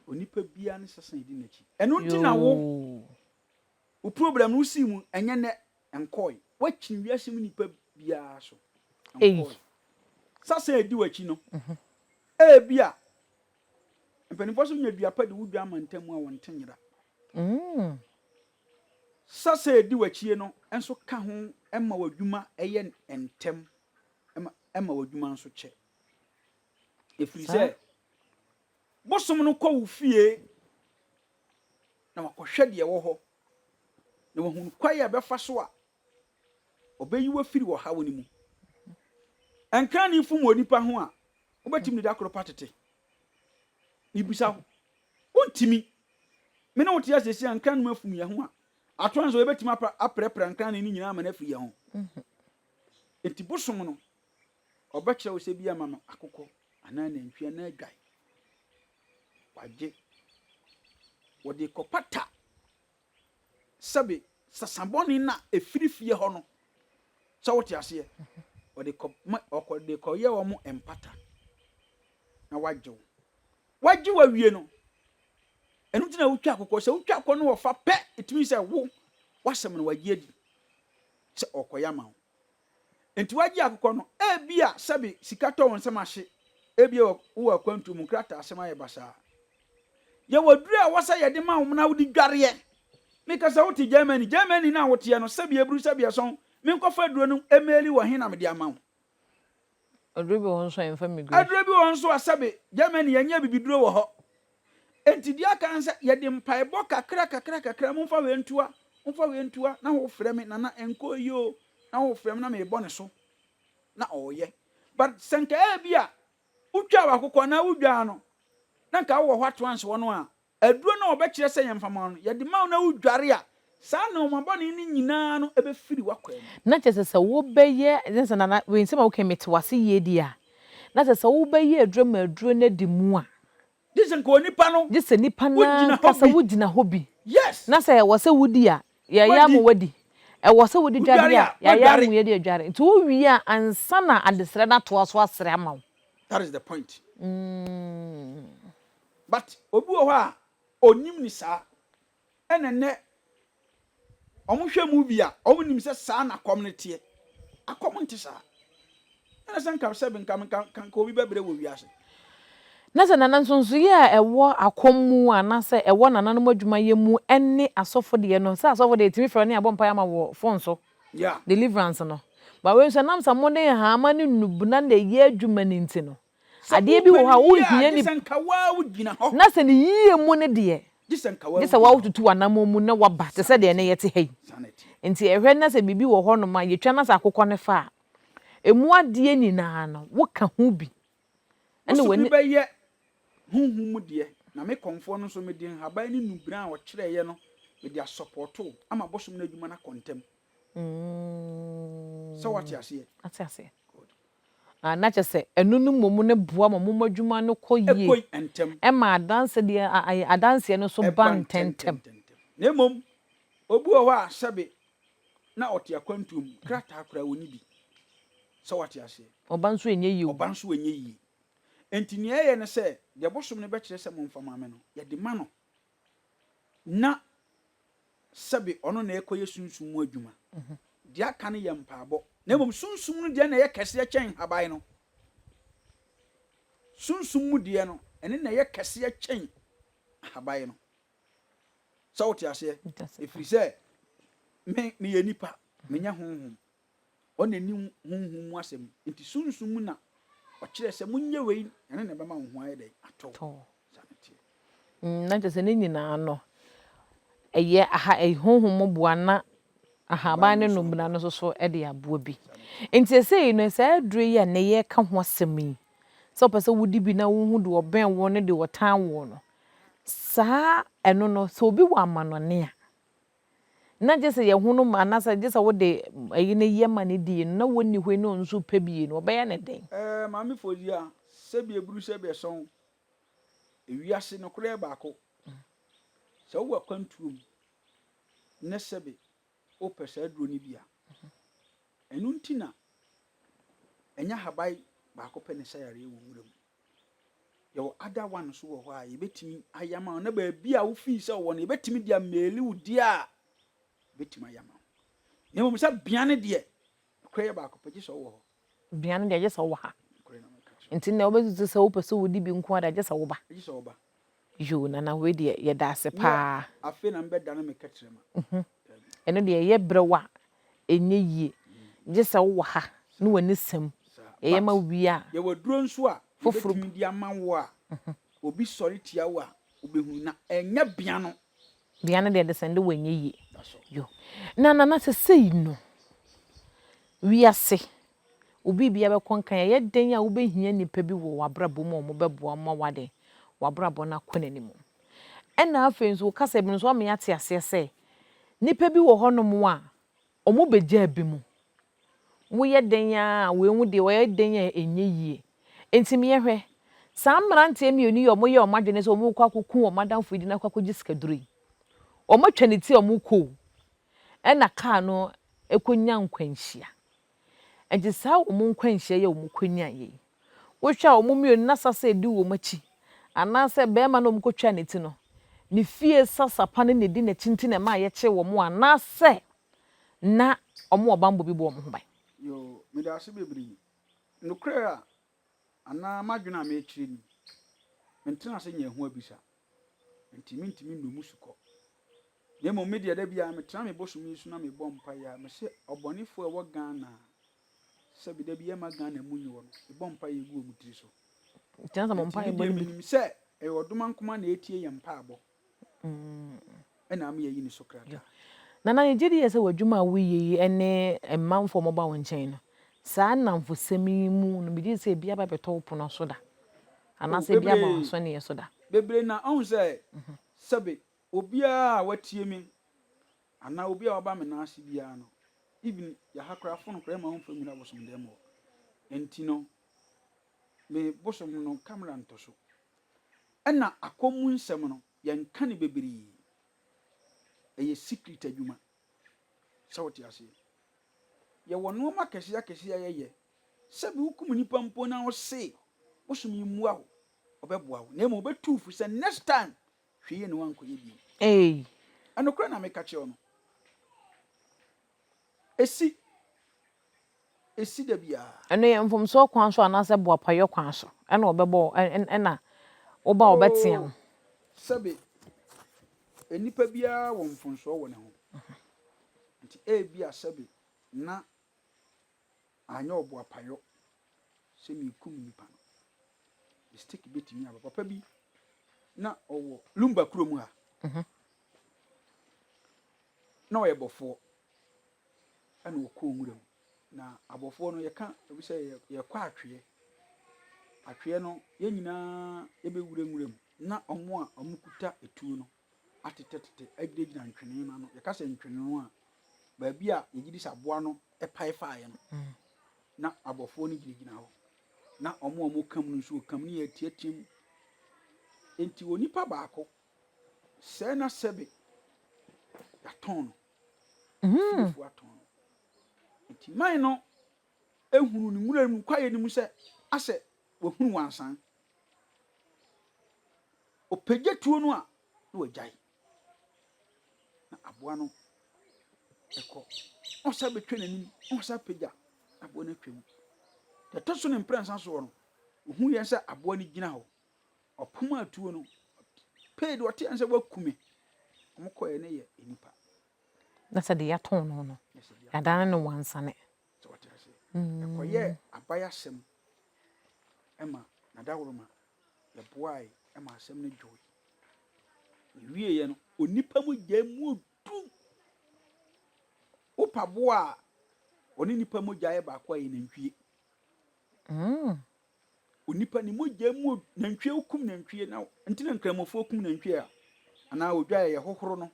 Onipa biara ne sasa a ɛdi n'akyi. Ɛno nti na wo. Wo problem no wosii mu ɛnyɛ nɛ nkɔe. Woakyini wiase mu nipa biara so nkɔe. Sasa a edi w'akyi no ebia mpanimfoɔ so nya dua pa de wo dwa ama ntamu a wɔnte nyera. Sasa a edi w'akyie no nso ka ho ma w'adwuma yɛ ntɛm ma w'adwuma nso kyɛ. Ɛfiri sɛ bosom no kɔ wo fie na wakɔhwɛ deɛ ɛwɔ hɔ, na wahunu kwan a ɛbɛfa so a ɔbɛyi wo afiri ɔhaw no mu. Nkrane fom wɔ nipa ho a, wobɛtumi de da koro pa tete. Mebisa wo, wontumi. Me ne wo te ase seesei a nkrane mu afum yɛn ho a, atoa nso yɛbɛtumi aprɛprɛ nkrane no nyinaa ama no afiri yɛn ho. Enti bosom no, ɔbɛkyerɛ wo sɛ bi ama no akokɔ anaa nantwi anaa adwan. Wagye. Wɔde rekɔpata sɛbe sasa bɔne no a ɛfiri fie hɔ no. Sɛ wote aseɛ? Wɔde kɔ ma ɔkɔ de kɔyɛ wɔn mpata na wagye wo. Wagye wo awie no, ɛno nti na wotwa akokɔ. Sɛ wotwa akokɔ no wɔfa pɛ, ɛtumi sɛ wo w'asɛm no wagye adi sɛ ɔkɔyɛ ama wo. Enti woagye akokɔ no, ebia sɛbe sika tɔ wo nsam ahye, ebia wowɔ akwantuo mu, nkrataasɛm ayɛ basaa. Yɛwɔ aduru a ɛwɔ sɛ yɛde ma wo na wode dwareɛ. Meka sɛ wote Germany, Germany no a woteɛ no, sɛbe aburu sɛbe ɛsɔn, menkɔfa aduro no emeeli wɔ he na mede ama wo? Aduro bi wɔ hɔ nso a yɛmfa migration. Aduro bi wɔ hɔ nso a sɛbe Germany yɛnyɛ abibiduro wɔ hɔ. Enti deɛ aka ne sɛ yɛde mpaebɔ kakra kakra kakra, momfa wei ntoa, momfa wei ntoa, na wofrɛ me, Nana ɛnkɔɔ yie o, na wofrɛ me na merebɔ ne so, na ɔreyɛ. But sɛ nka ebia wotwaa w'akokɔ anaa wodwaa no, na nka wowɔ hɔ ato anse hɔ no a, Aduro no a wɔbɛkyerɛ sɛ yɛmfa ma wo no, yɛde ma wo na wodware a, saa nnoɔma bɔne no nyinaa no bɛfiri w'akwan mu. Na kyerɛ sɛ sɛ wobɛyɛ, ne sɛ Nana, wei nsɛm a woka yi mete w'ase yie deɛ a, na kyerɛ sɛ wobɛyɛ aduro ma aduro no adi mu a. Gye sɛ nka onipa no, Gye sɛ nipa no wogyina hɔ ankasa bi. wogyina hɔ bi. Yes! Na sɛ ɛwɔ sɛ wodi a, yɛayɛ Woadi. ama woadi. Ɛwɔ sɛ wode dware Wodware a, a, yɛayɛ woadware. ama yɛde adware. Nti wowie a, ansa na adesrɛ no atoa so asrɛ ama wo. That is the point. But obi wɔ hɔ a ɔnnim no saa. Ɛna nnɛ wɔn hwɛ movie a wɔn nim sɛ saa na akɔm no teɛ. Akɔm nte saa. Ɛna sɛ nka sɛ nka nka nka obi bɛbrɛ wɔ wiase. Na sɛ nana nsonsoeɛ a ɛwɔ akɔm mu anaasɛ ɛwɔ nananom adwumayɛ mu ne asɔfo deɛ no, sɛ asɔfo deɛ yɛtumi frɛ ne abɔ mpaeɛ ama wɔ phone so, Yeah. deliverance no. But wei nso ɛnam sɛ mode nhaama ne nnubona na ɛyɛ adwuma no nti no, Sɛ Adeɛ bi wopɛ wɔ hɔ no a yie a, wohia gye ni sɛ nka wo ara wogyina hɔ. na sɛ ne yie mu no deɛ, Gye sɛ nka wo gye ara sɛ wogyina hɔ. woatutu w'anammɔn mu na woaba te Saa sɛ na deɛ ɛnnɛ ɛteɛ. yɛte ha yi. Saa na ɛteɛ. Nti ɛhwɛ na sɛ biribi wɔ hɔnom a, yɛtwa na sɛ akokɔ no fa a, ɛmu adeɛ nyinaa no, woka ho bi. Ɛna Bosom w'ani. bi bɛyɛ honhom mu deɛ, na me kɔmfoɔ no nso mede nhaban ne nnubena a ɔkyerɛeɛ no mede asɔpɔɔto wo ama bosom no adwuma no akɔ ntɛm. Sɛ woate aseɛ? Ate aseɛ. Good. Ah, na kyerɛ sɛ ɛno no mmom no boa ma mo adwuma no kɔ yie. Ɛkɔ ntɛm. Ɛma adanse deɛ, a, a, adanseɛ no nso ba Ɛba ntɛntɛm. ntɛntɛntɛm. Na mmom, obi wɔ hɔ a sɛbe na ɔte akwantuo mu, krataa koraa ɔnni bi. Sɛ woate aseɛ? Ɔba nso ɛnyɛ yie o. Ɔba nso ɛnyɛ yie. Enti nea ɛyɛ ne sɛ, deɛ bosom no bɛkyerɛ sɛ momfa ma me no, yɛde ma no. Na sɛbe ɔno na ɛrekɔyɛ sunsum mu adwuma. Deɛ aka no yɛ mpaabɔ. Na mmom sunsum no deɛ na ɛyɛ kɛseɛ kyɛn nhaban no. Sunsum mu deɛ no, ɛno na ɛyɛ kɛseɛ kyɛn ahaban no. Sɛ wote aseɛ? Ɛfiri sɛ, me, meyɛ nipa, menyɛ honhom. Ɔna nim honhom mu asɛm. Nti sunsum mu na ɔkyerɛ sɛ monyɛ wei, ɛno na ɛbɛma wo ho ayɛ dɛn? Atɔ wo. Saa na ɛteɛ. Mm, na kyerɛ sɛ ne nyinaa no, ɛyɛ aha, ɛyɛ honhom mu boa na ahaban ne nnubena no nso so de aboa bi. Nti ɛsei no, saa aduro yi a nnɛ yɛreka ho asɛm yi, sɛ wopɛ sɛ wodi bi na wohu deɛ ɔbɛn wo ne deɛ ɔtan wo no, saa ɛno no, sɛ obi wɔ amanɔne a, na gye sɛ yɛhono ma anaasɛ gye sɛ wode ayi no yɛ ma no die no, na wɔnni hɔ yi na ɔno nso pɛ bi no, ɔbɛyɛ no dɛn? Ɛɛ, Maame Fozia, sɛbi eburu sɛbi ɛsɔn, ewiase nokorɛ yɛ baako. Sɛ wowɔ akwantuo mu na sɛbi wopɛ saa aduro no bi a, ɛno nti na ɛnyɛ ahaban baako pɛ na ɛsa yareɛ wɔ nwura mu. Yɛwɔ other one nso wɔ hɔ a yɛbɛtumi ayɛ ama wo na baabi a wofii sɛ wɔ no yɛbɛtumi de ameeli wo deɛ a yɛbɛtumi ayɛ ama wo. Na mmom sɛ bea no deɛ, nokorɛ yɛ baako pɛ, gye sɛ wowɔ hɔ. Bea no deɛ, gye sɛ wowɔ ha. Nokorɛ na meka kyerɛ wo. Nti nnɛ wobɛsusu sɛ wopɛ sɛ wodi bi nko ara deɛ, gye sɛ woba. Gye sɛ woba. Yoo Nana wei deɛ yɛda ase Nyɛ paa. afei na mebɛdane me kɛtrɛma. Dabi. Ɛno deɛ ɛyɛ berɛ wo a ɛnyɛ yie. Gye sɛ wowɔ ha na w'ani sam. Saa. Yɛyɛ But ma wo wie a. yɛwɔ aduro nso a Foforo. yɛbɛtumi de ama wo a obi sɔre tia wo a wobɛhunu na ɛnyɛ bea no. Bea no deɛ de sɛnde wo ɛnyɛ yie. That's all. Yo. Na Nana sesei no wiase obi biara bɛkɔ nkan ɛyɛ dɛn a wobɛhia nnipa bi wɔ w'abrabɔ mu a wɔbɛboa wo ma w'ade w'abrabɔ no akɔ n'anim. Ɛna afei nso wo kasa bi no nso woama yɛate aseɛ sɛ nnipa bi wɔ hɔnom a wɔbɛgyaa bi mu. Woyɛ dɛn ara a wei ho deɛ wɔyɛ dɛn a ɛnyɛ yie. Enti meɛhwɛ, saa mmeranteɛ mmienu yi a wɔyɛ wɔn adwene sɛ wɔrekɔ akɔku wɔn adamfo yi de no akɔ akɔgye sikaduro yi, wɔatwa ne ti a wɔrekɔ o, ɛna kaa no kɔnya nkwanhyia. Enti saa wɔn nkwanhyia yi a wɔkɔnyaeɛ yi, wohwɛ a wɔn mmienu na sasa edi wɔn akyi, anaasɛ barima no a wɔkɔtwaa ne ti no, ne fie sasa pa no na edi n'akyi nti na ɛmaa yɛkyee wɔn anaasɛ na wɔwɔ bammɔ bi bɔ wɔn ho ban? Yoo, meda ase bebree. Nokorɛ a anaa m'adwene a merekyerɛ ni, mentena ase nyɛɛ ho abisa, enti mentumi nnɔ mu sukɔ. Na mmom me deɛ da biara metena me bosom yi so na mebɔ mpaeɛ a, mese ɔbɔnefoɔ a ɛwɔ Ghana a sɛbi da bi ɛmma Ghana mu nyoɔ no, mebɔ mpaeɛ gu wɔn tiri so. Nti na sɛ mo Enti me mpaebɔ deɛ no bi. menim sɛ ɛyɛ ɔdomankoma na ɛretie yɛn mpaebɔ ɛna ama yɛayi ne so krataa. Nana, yɛgye di yɛ sɛ w'adwuma a woyɛ yi ne mmanfoɔ a wɔba wo nkyɛn no, saa nnamfosɛm yi mu no, megye di sɛ ebi aba abɛtɔ wo pono so da, Oh, anaasɛ ebi aba bebree, w'asɔneɛ so da. bebree na ɔhu sɛ sɛbe obiara a watie me anaa obi a waba me nan ase biara no, even yɛha koraa phone koraa ɛma womfa nwura bosom dɛm hɔ. Nti no, me bosom no camera ntɔ so. Ɛna akɔm mu nsɛm no, yɛnka no bebree. Ɛyɛ secret adwuma. Sɛ wote aseɛ. Yɛwɔ nneɛma akɛseɛ akɛseɛ a yɛyɛ. Sɛbi wokum nipa mpo na wose bosom yi mmoa wo, ɔbɛboa wo. Na mmom ɔbɛtu wo fo sɛ next time hwɛ yie na woankɔyɛ bio. Ei. Ɛnokorɛ na meka kyerɛ wo no. Ɛsi. Ɛsi da biara. Ɛno yɛ mfomsoɔ kwan so anaasɛ boapayɔ kwan so ɛna ɔbɛbɔ wo ɛna woba a ɔbɛtea wo. Oo, sɛbe nnipa biara wɔ mfomsoɔ wɔ ne ho. Nti ebia sɛbe na anyɛ ɔboapayɔ sɛ merekum nnipa no. Mistake bɛtumi aba. Papa bi na ɔwɔ Lumba kurom ha. Na ɔyɛ bɔfoɔ. Ɛna ɔkɔɔ nwura mu. Na abɔfoɔ no yɛka obi sɛ yɛkɔ atweɛ. Atweɛ no yɛn nyinaa yɛbɛwura nwura mu na wɔn a wɔkuta etuo no atetɛtetɛ agyinagyina ntwene no ano. Yɛka sɛ ntwene no a, baabi a yɛgye di sɛ aboa no pae faeɛ no, na abɔfoɔ no gyinagyina hɔ. Na wɔn a wɔka mu no nso wɔka mu ne yɛteatea mu. Enti onipa baako, sɛɛ na sɛbe yɛatɔn no. Fiefoɔ atɔn no. Enti man no hunu ne nwura mu kwaeɛ no mu sɛ asɛ wahunu wansan. Ɔpagya tuo no a, na wagyae. Na aboa no kɔ. Na ɔsan bɛtwa n'anim, na ɔsan pagya, na aboa no atwam. Deɛ ɛtɔ so ne mprɛnsa soɔ no, ɔhu yɛn sɛ aboa no gyina hɔ. Ɔpom a tuo no, pei deɛ ɔte yɛn sɛ waku me. Wɔkɔɛ no yɛ nnipa. Na sɛ deɛ yɛatɔn no no, yɛadane no wansane. Sɛ wɔte aseɛ. Ɛkɔyɛɛ abayasɛm ma n'adaworoma yɛboae ma asɛm no dwoe. Yɛwieeɛ no, onipa mu gyae mu du. Wopa boa a, ɔne nipa mogya yɛ baako a ɛyɛ nantwie. Onipa ne mogya mu nantwie wokum nantwie na nti na nkramofoɔ kum nantwie a anaa odwa a yɛhohoro no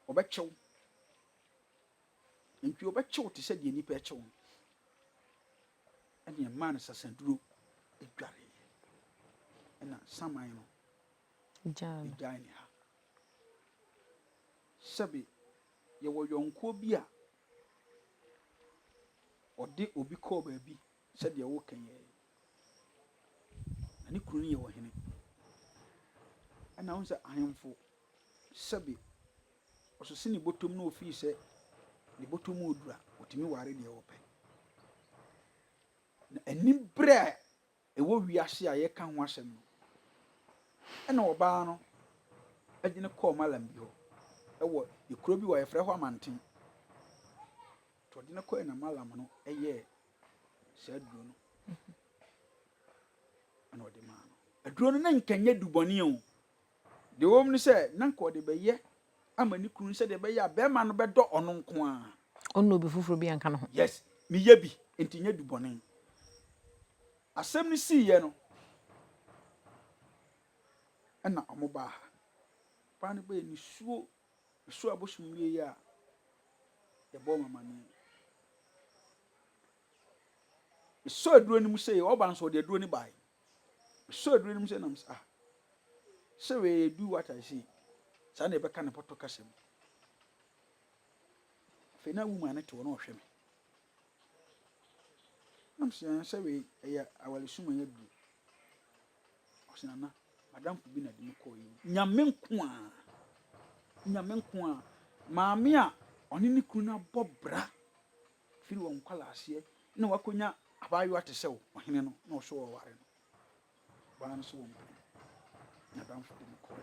ɔbɛkyew. Nantwie ɔbɛkyew te sɛ deɛ nipa ɛkyew no. Ɛna ɛmaa no sasaduro dwareeɛ. Ɛna saman no gyae ne ha. Sɛbe yɛwɔ yɔnkoɔ bi a ɔde obi kɔɔ baabi sɛdeɛ woka yi ara yi. Na ne kunu no yɛ ɔhene. Ɛna wohu sɛ ahemfo sɛbe ɔsese ne bɔtɔm na ofii sɛ ne bɔtɔ mu oduru a, otumi ware deɛ ɔpɛ. Na aniberɛ a ɛwɔ wiase a yɛka ho asɛm no, ɛna ɔbaa no de no kɔɔ malam bi hɔ ɛwɔ ekuro bi wɔ yɛfrɛ hɔ Amanten. Nti ɔde no kɔɛ na malam no yɛɛ saa aduro no ɛna ɔde maa no. Aduro no na nka nyɛ dubɔne o. Deɛ ɛwɔ mu ne sɛ, na anka ɔde bɛyɛ ama ne kunu sɛdeɛ ɛbɛyɛ a barima no bɛdɔ ɔno nko ara. Ɔnnɔ obi foforɔ biara nka ne ho. Yes, meyɛ bi, enti nyɛ dubɔne. Asɛm no siiɛ no, ɛna wɔbaa ha. Ɔbaa no bɛyɛ nisuo, nisuo abosom wieeɛ a, yɛbɔɔ me amaneɛ. Mesɔɔ aduro no mu sei, ɔba nso ɔde aduro no baeɛ. Mesɔɔ aduro no mu sei na mesɛ ah, sɛ wei do what I say. Saa na yɛbɛka no pɔtɔ kasa mu. Afei na woman no te hɔ na ɔhwɛ me. Na mesɛ sɛ wei ɛyɛ awale sum ɛyɛ aduro. Ɔsɛ nana, madamfo bi na de me kɔɔ yi. Nyame nko a, nyame nko a. Maame a ɔne ne kunu no abɔ bra firi wɔn nkwadaa na wakɔnya abaayewa te sɛ wo, ɔhene no, na ɔso ɔware no. Ɔbaa no so wɔ mpene. N'adamfo de no kɔɔɛ.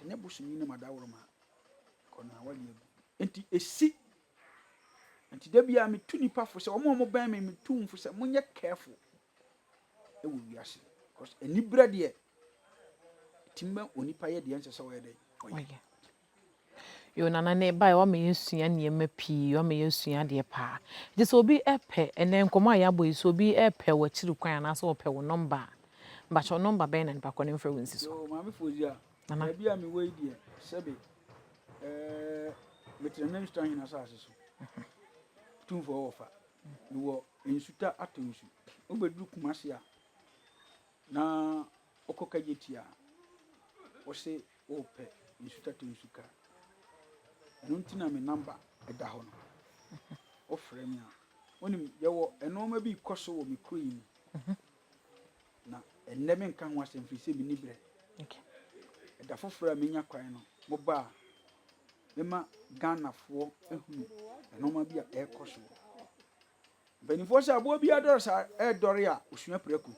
Sɛ nyɛ bosom yi ne m'adaworoma a, kɔ na awale agu. Enti esi. Enti da biara metu nipa fo sɛ wɔn a wɔbɛn me metu wɔn fo sɛ monyɛ careful wɔ wiase. Because aniberɛ deɛ ɛtumi ma onipa yɛ deɛ ɛnsɛ sɛ ɔyɛ dɛ ɔyɛ. Yo nana ne bae wama yɛasua nneɛma pii wama yɛasua adeɛ paa nti sɛ obi pɛ ɛnɛ nkɔmmɔ a yɛabɔ yi sɛ obi pɛ w'akyiri kwan anaasɛ ɔpɛ wo nɔmba a mpakyɛw nɔmba bɛn na nipa kɔ ne mfrɛ wo nsi so. Yo maame Fozia Nana. Baabi a mewɔ yi deɛ sɛbe ɛɛ metena Nsuta Hene asase so Tumfoɔ wɔfa mewɔ Nsuta atɔ nsu wobɛduru Kumasi a na wokɔ Kagyetia a wose wopɛ nsu tata nsu ka. Ɛno nti na me number da hɔ no. Wofrɛ me a, wonim yɛwɔ nneɛma bi rekɔ so wɔ me kuro yi mu. Na ɛnnɛ menka ho asɛm firi sɛ menni berɛ. Ɛda foforɔ a menya kwan no, moba a, mɛma Ghanafoɔ ahunu nneɛma bi a ɛrekɔ so. Mpanimfoɔ sɛ aboa bi adɔre saa ɛredɔre a, osua prako.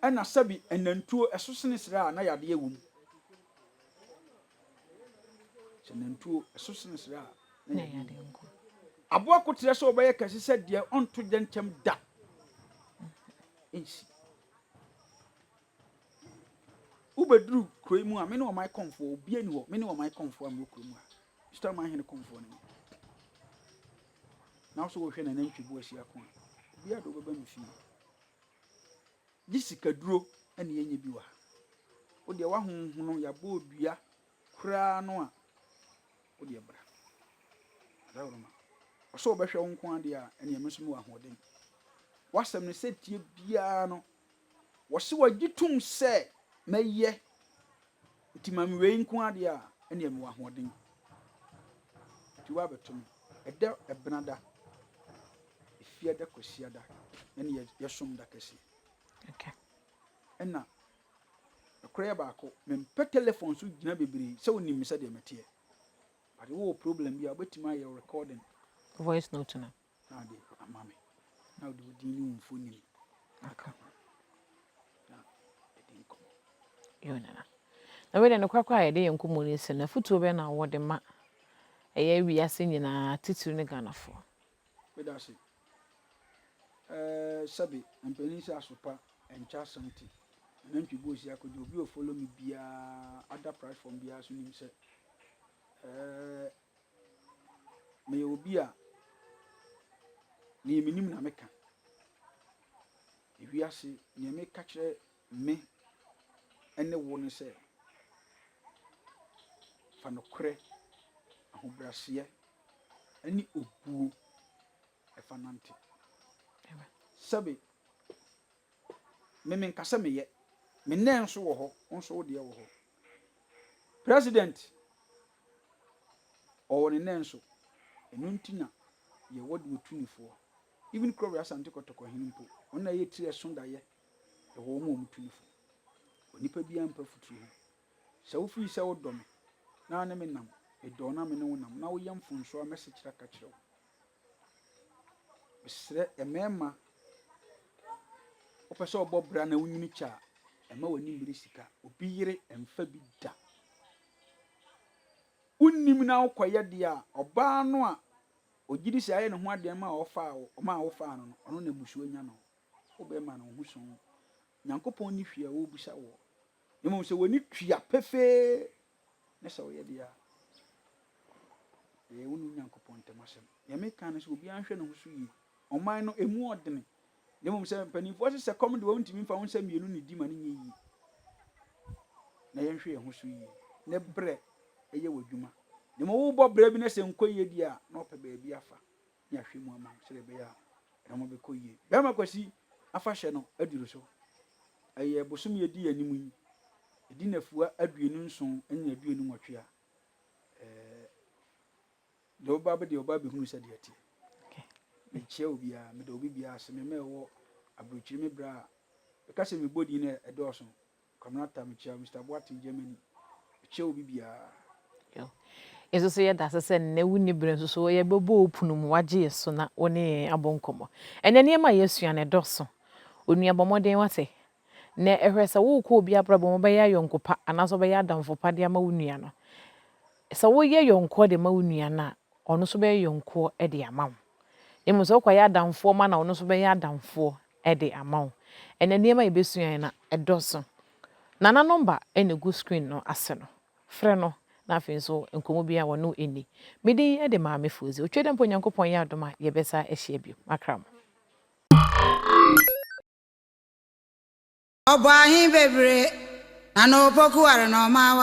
Ɛna sɛbi anantuo ɛso sene srɛ a na yadeɛ wɔ mu. Sɛ nantuo ɛso sene srɛ a na yadeɛ wɔ mu. Aboa koterɛ sɛ ɔbɛyɛ kɛse sɛ deɛ ɔnto gya ntɛm da. Nsi. Wobɛduru kuro yi mu a, me ne ɔman kɔmfoɔ, obi ani hɔ, me ne ɔman kɔmfoɔ a mewɔ kuro mu ha. Sutaman hene kɔmfoɔ no ni. Na wo so wohwɛ nanantwi bo asi ako a, obiara de wobɛba me fie. Gye sikaduro na yɛnyɛ bi wɔ ha. Wo deɛ woahonhono, yɛabɔ dua koraa no a, wo deɛ bra. Adaworoma. Ɔsɛ ɔbɛhwɛ wo nko ara deɛ a, ɛneɛ me nso mewɔ ahoɔden. W'asɛm no sɛ tie biara no, wɔse wɔgye tom sɛ mɛyɛ nti ma me wei nko ara deɛ a, ɛneɛ mewɔ ahoɔden. Nti woabɛto me. Ɛda Ɛbenada, Efiada Kwasiada ɛne yɛsom da kɛseɛ. Okay. Ɛna ɛkorɛ yɛ baako, mempɛ telephone so gyina bebree sɛ wonim me sɛdeɛ meteɛ. But wowɔ problem bi a wobɛtumi ayɛ recording. Voice note no. Na ade ama me. Na wode wo din ne wo mfonini aka ho. Na ɛdi nkɔmmɔ. Yo nana. Na wei deɛ nokorɛ koraa a yɛde yɛn nkɔmmɔ no asi no, afotuo bɛn na wɔde ma ɛyɛ wiase nyinaa titiriw ne Ghanafoɔ? Meda ase. Ɛɛ sɛbe mpanin sɛ asopa nkyɛ asɛm te. Nantwi bɔ osi akɔgye obi a ɔfollow me biara other platform biara so nim sɛ ɛɛ meyɛ obi a nea menim na meka. Ewiase nea meka kyerɛ me ne wo ne sɛ fa nokorɛ, ahobrɛaseɛ ne obuo ɛfa nante. Sɛbe me menka sɛ meyɛ, me nnɛ nso wɔ hɔ, wo nso wo deɛ wɔ hɔ. President ɔwɔ ne nnɛ nso, ɛno nti na yɛwɔ deɛ otu ne foɔ. Even Kurowee Asante Kɔtɔkɔhene mpo, ɔno na ɛyɛ tiri ɛso daeɛ, ɛwɔ wɔn a wɔtu ne fo. Onipa biara mpa futuro ho. Sɛ wofii sɛ wodɔ me na ne me nam, medɔ wo na me ne wo nam, na woyɛ mfomsoɔ a mɛsekyerɛ aka kyerɛ wo. Mesrɛ mmarima, wopɛ sɛ ɔbɔ bra na wonyini kyɛ a, ɛma w'ani mmere sika. Obi yere mfa bi da. Wonnim na wokɔyɛ deɛ a, ɔbaa no a ogye di sɛ ayɛ ne ho adeɛ ma ɔfaa wo, ɔma a wofaa no no, ɔno na mmusuo anya no. Wo bɛrima no, wo ho sɔn. Nyankopɔn ni hwee a wɔrebisa wɔ. Na mmom sɛ w'ani tua pefee ne sɛ woyɛ deɛ a, ɛyɛ wo ne wo Nyankopɔn ntam asɛm. Nea meka ne sɛ obiara nhwɛ ne ho so yie. Ɔman no, emu ɔdene. Na mmom sɛ mpanimfoɔ se sɛ kɔm de wɔn ntumi mfa wo nsa mmienu ne di ma no nyɛ yie. Na yɛnhwɛ yɛn ho so yie. Ne berɛ ɛyɛ w'adwuma. Na mmom wobɔ berɛ bi na sɛ nkɔ yie deɛ a, na ɔpɛ baabi afa ne ahwɛ mu ama wo sɛdeɛ ɛbɛyɛ a nneɛma bɛkɔ yie. Bɛrima Kwasi afahyɛ no aduru so. Ɛyɛ bosome a ɛdi anim yi, ɛdi nnafua 27 ne 28 a, ɛɛ, deɛ ɔba bɛ deɛ ɔba bɛhunu sɛdeɛ ɛteɛ. Mekyia obiara, meda obi biara ase, me mma ɛwɔ aburokyiri me berɛ a, meka sɛ mebɔ din no ɛdɔɔso. Kwamina Atta mekyia wo, Mr. Boateng Germany, mekyia obi biara. Yɛn nso so yɛda ase sɛ nnɛ wonni berɛ nso so yɛbɛbɔ wo pono mu, wagye yɛ so na wo ne yɛn abɔ nkɔmmɔ. Ɛnnɛ nneɛma a yɛasua no ɛdɔɔso. Onua bɔ mmɔden wate. Na ɛhwɛ sɛ worekɔ obi abrabɔ mu wobɛyɛ ayɔnko pa anaasɛ wobɛyɛ adamfo pa de ama wo nua no. Sɛ woyɛ yɔnkoɔ de ma wo nua no a, ɔno nso bɛyɛ yɔnkoɔ de ama wo. Na mmom sɛ wokɔyɛ adamfoɔ ma no a, ɔno nso bɛyɛ adamfoɔ de ama wo. Ɛnnɛ nneɛma a yɛbɛsua no ɛdɔɔso. Nana number na ɛgu screen no ase no. Frɛ no na afei nso nkɔmmɔ bi a wɔne wo ɛnni. Me din de Maame Fozi. Otwa dɛ mpo Onyankopɔn yɛ adom a yɛbɛsa ahyia bio. Makra mo. Ɔbɔ ahe bebree na na opoku ware na ɔma awa.